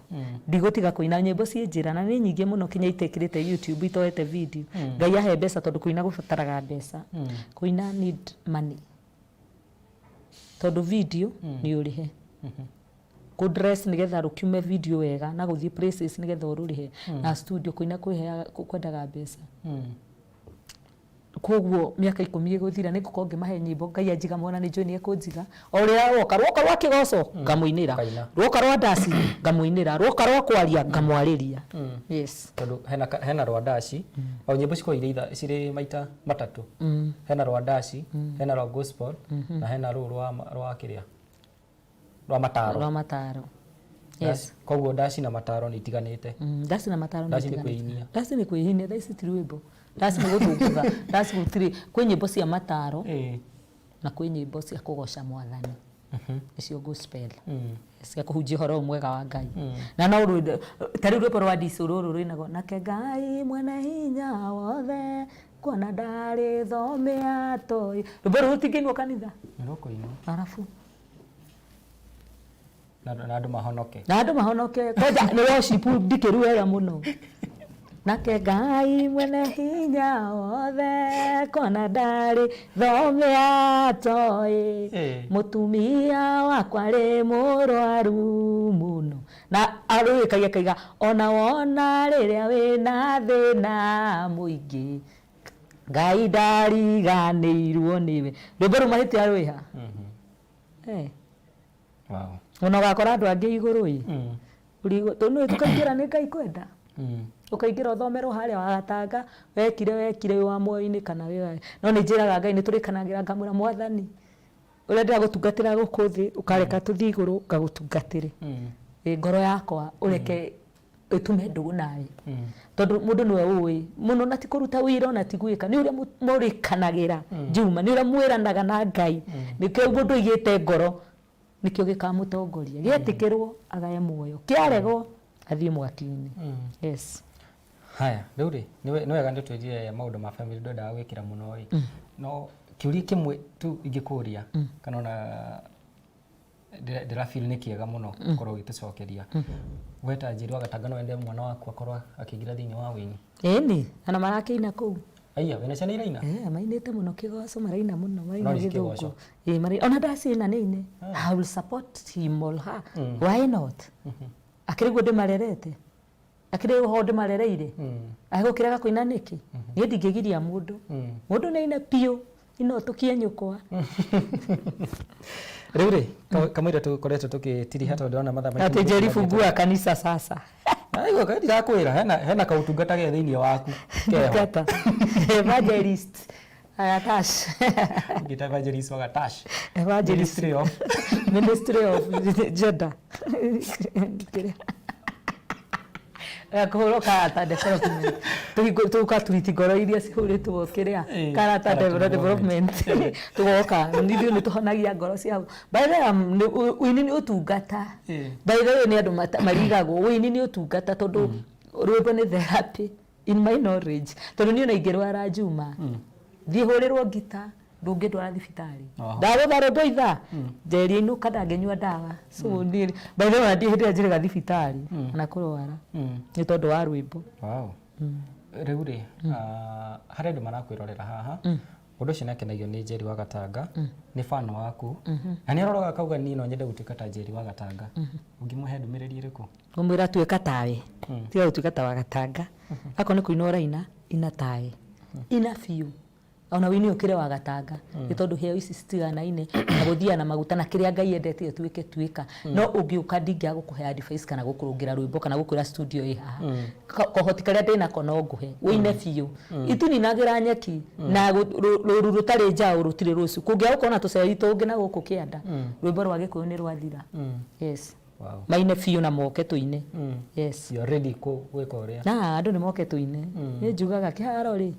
Ndigũtiga kũina nyĩmbo ciĩ njĩra na nĩ nyingĩ mũno kinya itekĩrĩte YouTube itoete video. Ngai ahe mbeca tondũ kũina gũbataraga mbeca. Kũina need money. Tondũ video nĩ ũrĩhe. Kũ dress nĩgetha rũkiume video wega na gũthiĩ places nĩgetha ũrũrĩhe na studio kũina kwĩheaga kwendaga mbeca. Koguo mĩaka 10 ĩgũthira nĩ ngũkorwo ngĩmahe nyĩmbo Ngai anjiga mwana nĩ njũĩ nĩ ekũnjiga. O ũrĩa rwoka, rwoka rwa kĩgoco ngamũinĩra, rwoka rwa ndaci ngamũinĩra, rwoka rwa kwaria ngamwarĩria. Yes. Tondũ hena rwa ndaci, o nyĩmbo cikoragwo irĩ cirĩ maita matatũ. Hena rwa ndaci, hena rwa gospel na hena rũu rwa kĩrĩa rwa mataro. Rwa mataro. Yes. Koguo ndaci na mataro nĩ itiganĩte. Ndaci na mataro nĩ Ndaci nĩ itiganĩte. kwĩinia. Ndaci nĩ kwĩinia, ndaci ti rwĩmbo. Ndaci nĩ gũthũngũtha. Ndaci gũtirĩ, kwĩ nyĩmbo cia mataro na kwĩ nyĩmbo cia kũgoca Mwathani. Nĩcio gospel. Cia kũhunjia ũhoro ũyũ mwega wa Ngai. Na no rwĩmbo, ta rĩu rwĩmbo rwa Ndiso rũrũ rwĩnagwo nake Ngai mwene hinya wothe Kuona ndarĩ thome atoĩ. Rwĩmbo rũu rũtingĩinwo kanitha. Nĩ rũkũinwo. Arabu. Na andũ mahonoke. Na andũ mahonoke. Kwanja nĩ worship ndikĩru wega mũno. Nake Ngai mwene hinya wothe kona ndarĩ thome atoĩ. Mũtumia wakwa rĩ mũrwaru mũno. Na arũĩkagia akaiga ona wona rĩrĩa wĩna thĩna mũingĩ Ngai ndariganĩirwo nĩwe. Rwĩmbo rũu mahĩtia rwĩha. Wow. Ona ũgakora andũ angĩ igũrũ ĩ. Tondũ nĩ tũkaingĩra nĩ Ngai kwenda. Ũkaingĩra ũthomerwo harĩa wagatanga wekire wekire wĩ wa muoyo-inĩ kana wĩ wa. No nĩ njĩraga Ngai nĩ tũrĩkanagĩra ngamwĩra Mwathani ũrĩa ndĩragũtungatĩra gũkũ thĩ ũkareka tũthiĩ igũrũ ngagũtungatĩre. Ngoro yakwa ũreke ĩtume ndũgũ nawe. Tondũ mũndũ nĩwe ũĩ mũno na ti kũruta wĩra ona ti gwĩka nĩ ũrĩa mũrĩkanagĩra Juma nĩ ũrĩa mwĩranaga na Ngai. Nĩkĩo mũndũ aigĩte ngoro nĩkĩo gĩkamũtongoria. Gĩetĩkĩrwo agae muoyo, kĩaregwo athiĩ mwaki-inĩ. Yes. Haya, rĩu rĩ, nĩ wega nĩ twĩrire maũndũ ma family ndwendaga gwĩkĩra mũno ĩ. No kĩũria kĩmwe tu ingĩkũria kana ona ndĩra feel nĩ kĩega mũno ũkorwo ũgĩtũcokeria. We ta Njeri wa Gatanga no wende mwana waku akorwo akĩingĩra thĩinĩ wa wĩini? Ĩni, ona marakĩina kũu. Aiya, wĩna ciana iraina? Mainĩte mũno kĩgoco, maraina mũno, maraina No nĩ gĩthũngũ. kĩgoco. Ĩĩ, ona ndacina nĩ ine. I will support him or her. Why not? Akĩrĩ guo ndĩmarerete. Akĩrĩ ho ndĩmarereire. Agũkĩrega kũina nĩkĩ? Niĩ ndingĩgiria mũndũ. Mũndũ nĩ aine biũ, ino tũkie nyũkwa. Rĩu rĩ, kamũira tũkoretwo tũgĩtiriha tondũ ndĩrona mathaa maitũ Atĩ Njeri nĩ fungua kanisa sasa. Aigua kaĩ ndirakwĩra hena kaũtungata ge thĩinĩ waku keho. Ndungata. Evangelist. Agatash. Ngĩta evangelist wa Gatash. Evangelist. Ministry of Ministry of Gender. Kũhũrwo character development. Tũgatwiti ngoro iria cihũrĩtwo kĩrĩa character development. Tũgoka ithuĩ nĩ tũhonagia ngoro ciao. By the way, ũini nĩ ũtungata. By the way nĩ andũ marigagwo ũini nĩ ũtungata tondũ rwĩmbo nĩ therapy in my knowledge. Tondũ niĩ ona ingĩrwara Juma thiĩ hũrĩrwo ngita ndũngĩndwara thibitarĩ. Ndagũtha rwĩmbo ithaa Njeri ainũka ndangĩnyua ndawa. So niĩ by the way ona ndirĩ hĩndĩ ĩrĩa njĩrĩga thibitarĩ ona kũrwara nĩ tondũ wa rwĩmbo. Wow. Rĩu rĩ, harĩ andũ marakwĩrorera haha mũndũ ũcio nĩakenagio nĩ Njeri wa Gatanga nĩ fan waku na nĩ aroraga akauga niĩ no nyende gũtuĩka ta Njeri wa Gatanga. Ũngĩmũhe ndũmĩrĩri ĩrĩkũ? Ngũmwĩra tuĩka tawe, tiga gũtuĩka ta wa Gatanga. Akorwo nĩ kũina ũraina, ina tawe, ina biũ. Ona wĩine ũkĩre wa Gatanga nĩ tondũ heo ici citiganaine na gũthiaga na maguta na kĩrĩa Ngai endete ũtuĩke tuĩka. No ũngĩũka ndingĩaga gũkũhe advice kana gũkũrũngĩra rwĩmbo kana gũkwĩra studio ĩ haha. Kohoti karĩa ndĩnako no ngũhe wĩine biũ. Ituninagĩra nyeki na rũru rũtarĩ njaũ rũtirĩ rũcu. Kũngĩaga gũkorwo na tũceri tũngĩ na gũkũ kĩanda rwĩmbo rwa Gĩkũyũ nĩ rwathira. Yes. Wow. Maine biũ na moke tũine. Yes. You are ready gwĩka ũrĩa. Na andũ nĩ moke tũine. Nĩ njugaga kĩharo rĩ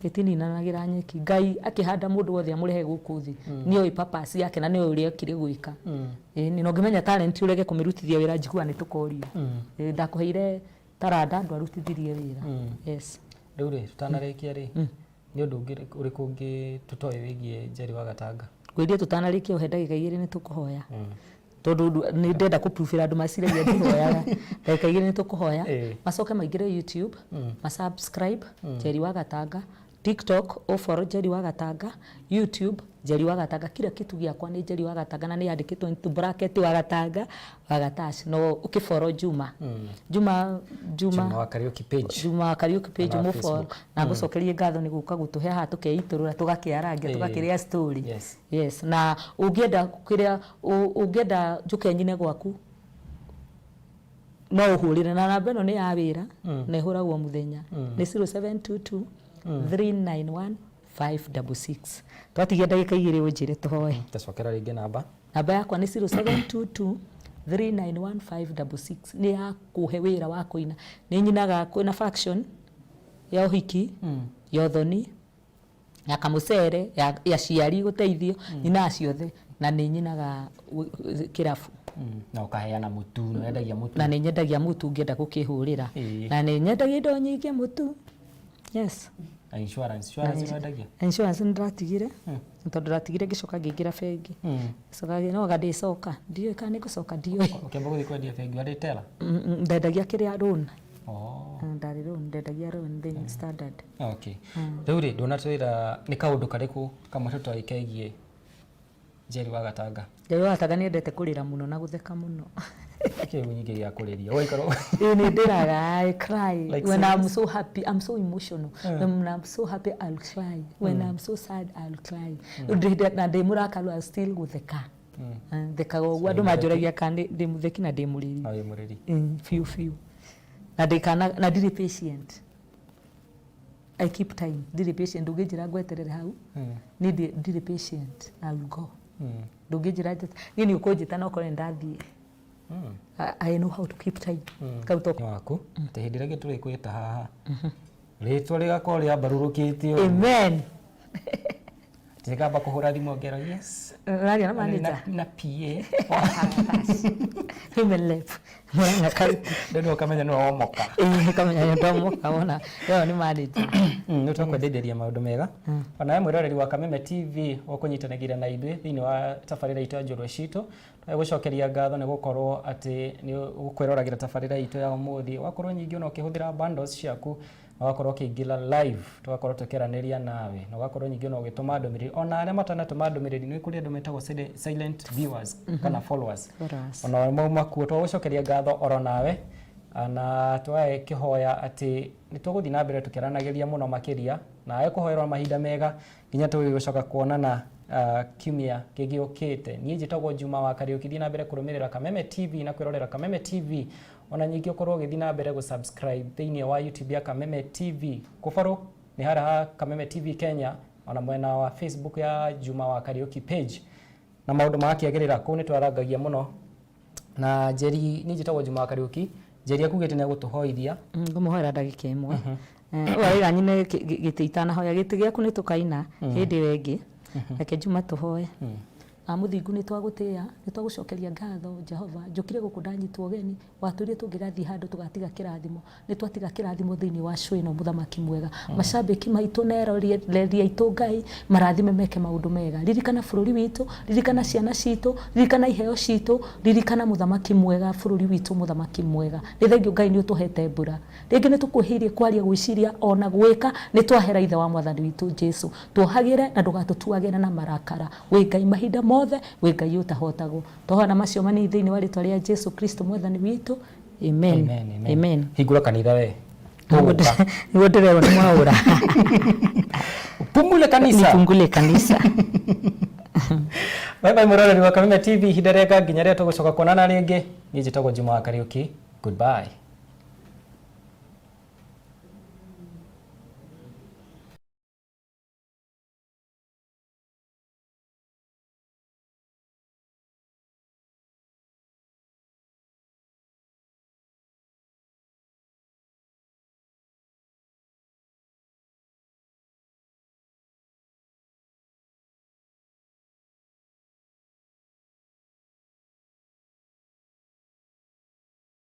gĩtininanagĩra nyeki. Ngai akĩhanda mũndũ wothe amũrehe gũkũ thĩ nĩ oĩ purpose yake na nĩ oĩ ũrĩa okire gwĩka. Ĩĩ na ũngĩmenya talent ũrege kũmĩrutithia wĩra njiguaga nĩ tũkorio. Ndakũheire taranda ndwarutithirie wĩra. Yes. Rĩu rĩ, tũtanarĩkia rĩ, nĩ ũndũ ũngĩ ũrĩkũ ũngĩ tũtoĩ wĩgiĩ Njeri wa Gatanga? Ngwĩrire tũtanarĩkia ũhe ndagĩka igĩrĩ nĩ tũkũhoya. Tondũ nĩ ndĩrenda kũ-prove-ĩra andũ maciragia ndihoyaga. Ndagĩka igĩrĩ nĩ tũkũhoya. Macoke maingĩre YouTube, ma-subscribe Njeri wa Gatanga, TikTok ũfollow Njeri wa Gatanga, YouTube Njeri wa Gatanga, kila kitu gĩakwa nĩ Njeri wa Gatanga na nĩ yandĩkĩtwo into bracket wa Gatanga, wa Gatash. No ũkĩfollow Juma. Juma, Juma. Juma wa Kariuki page. Juma wa Kariuki page Ona ũmũfollow. Facebook. Na ngũcokerie ngatho nĩ gũka gũtũhe haha tũkeitũrũra tũgakĩarangia tũgakĩrĩa story. Yes. Yes, na ũngĩenda kĩrĩa ũngĩenda njũke nyine gwaku no ũhũrĩre na namba ĩno nĩ ya wĩra na ĩhũragwo mũthenya nĩ 0722 391 566. Twatigia ndagĩka igĩrĩ ũnjĩre tũhoe. Tacokera rĩngĩ namba. Namba yakwa nĩ 0722 391 566 nĩ ya kũhe wĩra wa kũina. Nĩ nyinaga kwĩna function ya ũhiki, ya ũthoni, ya kamũcere, ya ciari gũteithio, nyinaga ciothe na nĩ nyinaga kĩrabu. Na ũkaheana mũtu, nĩ wendagia mũtu. Na nĩ nyendagia mũtu ngĩenda gũkĩhũrĩra. Na nĩ nyendagia indo nyingĩ mũtu. Yes. Na insurance, insurance nĩwendagia? Insurance nĩ ndĩratigire, tondũ ndatigire ngĩcoka ngĩingĩra bengi. Coka no anga ndĩcoka, ndiũĩ kana nĩ ngũcoka, ndiũĩ. Ũkĩamba gũthiĩ kwendia bengi warĩ teller? Ndendagia kĩrĩa, loan. Oh. Ndarĩ loan, ndendagia loan thĩinĩ Standard. Okay. Rĩu rĩ, ndũnatwĩra nĩ kaũndũ karĩkũ kamwe tũtoĩ kegiĩ Njeri wa Gatanga? Njeri wa Gatanga nĩendete kũrĩra mũno na gũtheka mũno. Kĩu nyingĩ gĩa kũrĩria ũgaikara. Ĩĩ, nĩ ndĩraga, I cry. Like when I'm serious? so happy, I'm so emotional. When I'm so happy, I'll cry. When I'm so sad, I'll cry. Na ndĩ mũrakaru, I'll still gũtheka. Thekaga ũguo andũ manjũragia kana ndĩ mũtheki na ndĩ mũrĩri. Na wĩ mũrĩri. Biũ biũ. Na ndĩkana na ndirĩ patient. I keep time. Ndirĩ patient, ndũngĩnjĩra ngweterere hau. Niĩ ndirĩ patient. I'll go. Ndũngĩnjĩra niĩ nĩ ũkũnjĩta na ũkorwo nĩ ndathiĩ. I know how to keep time. Kau to Nĩ waku atĩ hĩndĩ ĩrĩa ĩngĩ tũrĩkwĩta haha, rĩtwa rĩgakorwo rĩambarũrũkĩte ũguo. Amen. Ngamba kũhũra thimũ ngero, yes. Ũraria na manager? Na PA. Women rep. Murang'a County. Rĩu nĩwe ũkamenya nĩwe womoka. Ĩĩ, kamenya nĩ ndomoka wona. Ĩyo nĩ manager. Nĩ twakwendithĩria maũndũ mega. Onawe mwĩroreri wa Kameme TV ũkũnyitanagĩra na ithuĩ thĩinĩ wa tabarĩra itũ ya Njorua Citũ, gũcokeria ngatho nĩ gũkorwo atĩ nĩ ũkwĩroragĩra tabarĩra itũ ya ũmũthĩ, wakorwo nyingĩ ona ũkĩhũthĩra bundles ciaku na ũgakorwo ũkĩingĩra live, tũgakorwo tũkĩaranĩria nawe, na ũgakorwo nyingĩ ona ũgĩtũma ndũmĩrĩri, ona arĩa matanatũma ndũmĩrĩri, nĩ kũrĩ andũ metagwo silent viewers kana followers. Followers. Ona mauma kuo, twagũcokeria ngatho oro nawe, na twagĩkĩhoya atĩ nĩ tũgũthiĩ na mbere tũkĩaranagĩria mũno makĩria, nawe kũhoerwo mahinda mega nginya tũgĩgũcoka kuonana kiumia gĩgĩũkĩte. Niĩ njĩtagwo Juma wa Kariũki. Thiĩ na mbere kũrũmĩrĩra Kameme TV na kwĩrorera Kameme TV, ona nyingĩ ũkorwo ũgĩthiĩ na mbere gũ-subscribe thĩinĩ wa YouTube ya Kameme TV, kũbarũ nĩ harĩa ha Kameme TV Kenya, ona mwena wa Facebook ya Juma wa Kariũki page, na maũndũ magakĩagĩrĩra kũu. Nĩ twarangagia mũno na Njeri. Niĩ njĩtagwo Juma wa Kariũki. Njeri akugĩte nĩ egũtũhoithia. Ngũmũhoera ndagĩka ĩmwe. Ũyũ arĩra nyine gĩtĩ itanahoya gĩtĩ gĩaku, nĩ tũkaina hĩndĩ ĩyo ĩngĩ. Reke Juma tũhoe. Mũthingu, nĩ twagũtĩĩa, nĩ twagũcokeria ngatho. Jehova, njũkire gũkũ ndanyitwo ũgeni, watwĩrire tũngĩgathiĩ handũ tũgatiga kĩrathimo, nĩ twatiga kĩrathimo thĩinĩ wa show ĩno. Mũthamaki mwega, macambĩki maitũ na eroreri aitũ, Ngai marathime, meke maũndũ mega. Ririkana bũrũri witũ, ririkana ciana citũ, ririkana iheo citũ, ririkana, mũthamaki mwega, bũrũri witũ. Mũthamaki mwega, nĩ thengio Ngai nĩ ũtũhete mbura rĩngĩ. Nĩ tũkwĩhĩirie kwaria, gwĩciria ona gwĩka, nĩ twahera. Ithe wa mwathani witũ Jesu, tuohagĩre na ndũgatũtuagĩre na marakara. Wĩ Ngai mahinda mothe, wĩ Ngai ũtahotagwo. Twahoya na macio manini thĩinĩ wa rĩtwa rĩa Jesu Kristo mwathani witũ, amen. Amen, amen. Hingũra kanitha we. Nĩguo ndĩrerwo nĩ mwaũra. Pungule kanisa. Nifungule kanisa. Bye bye, mũroreri wa Kameme TV, ihinda rĩega nginya rĩrĩa tũgũcoka kuonana rĩngĩ. Niĩ njĩtagwo Juma wa Kariũki. Goodbye.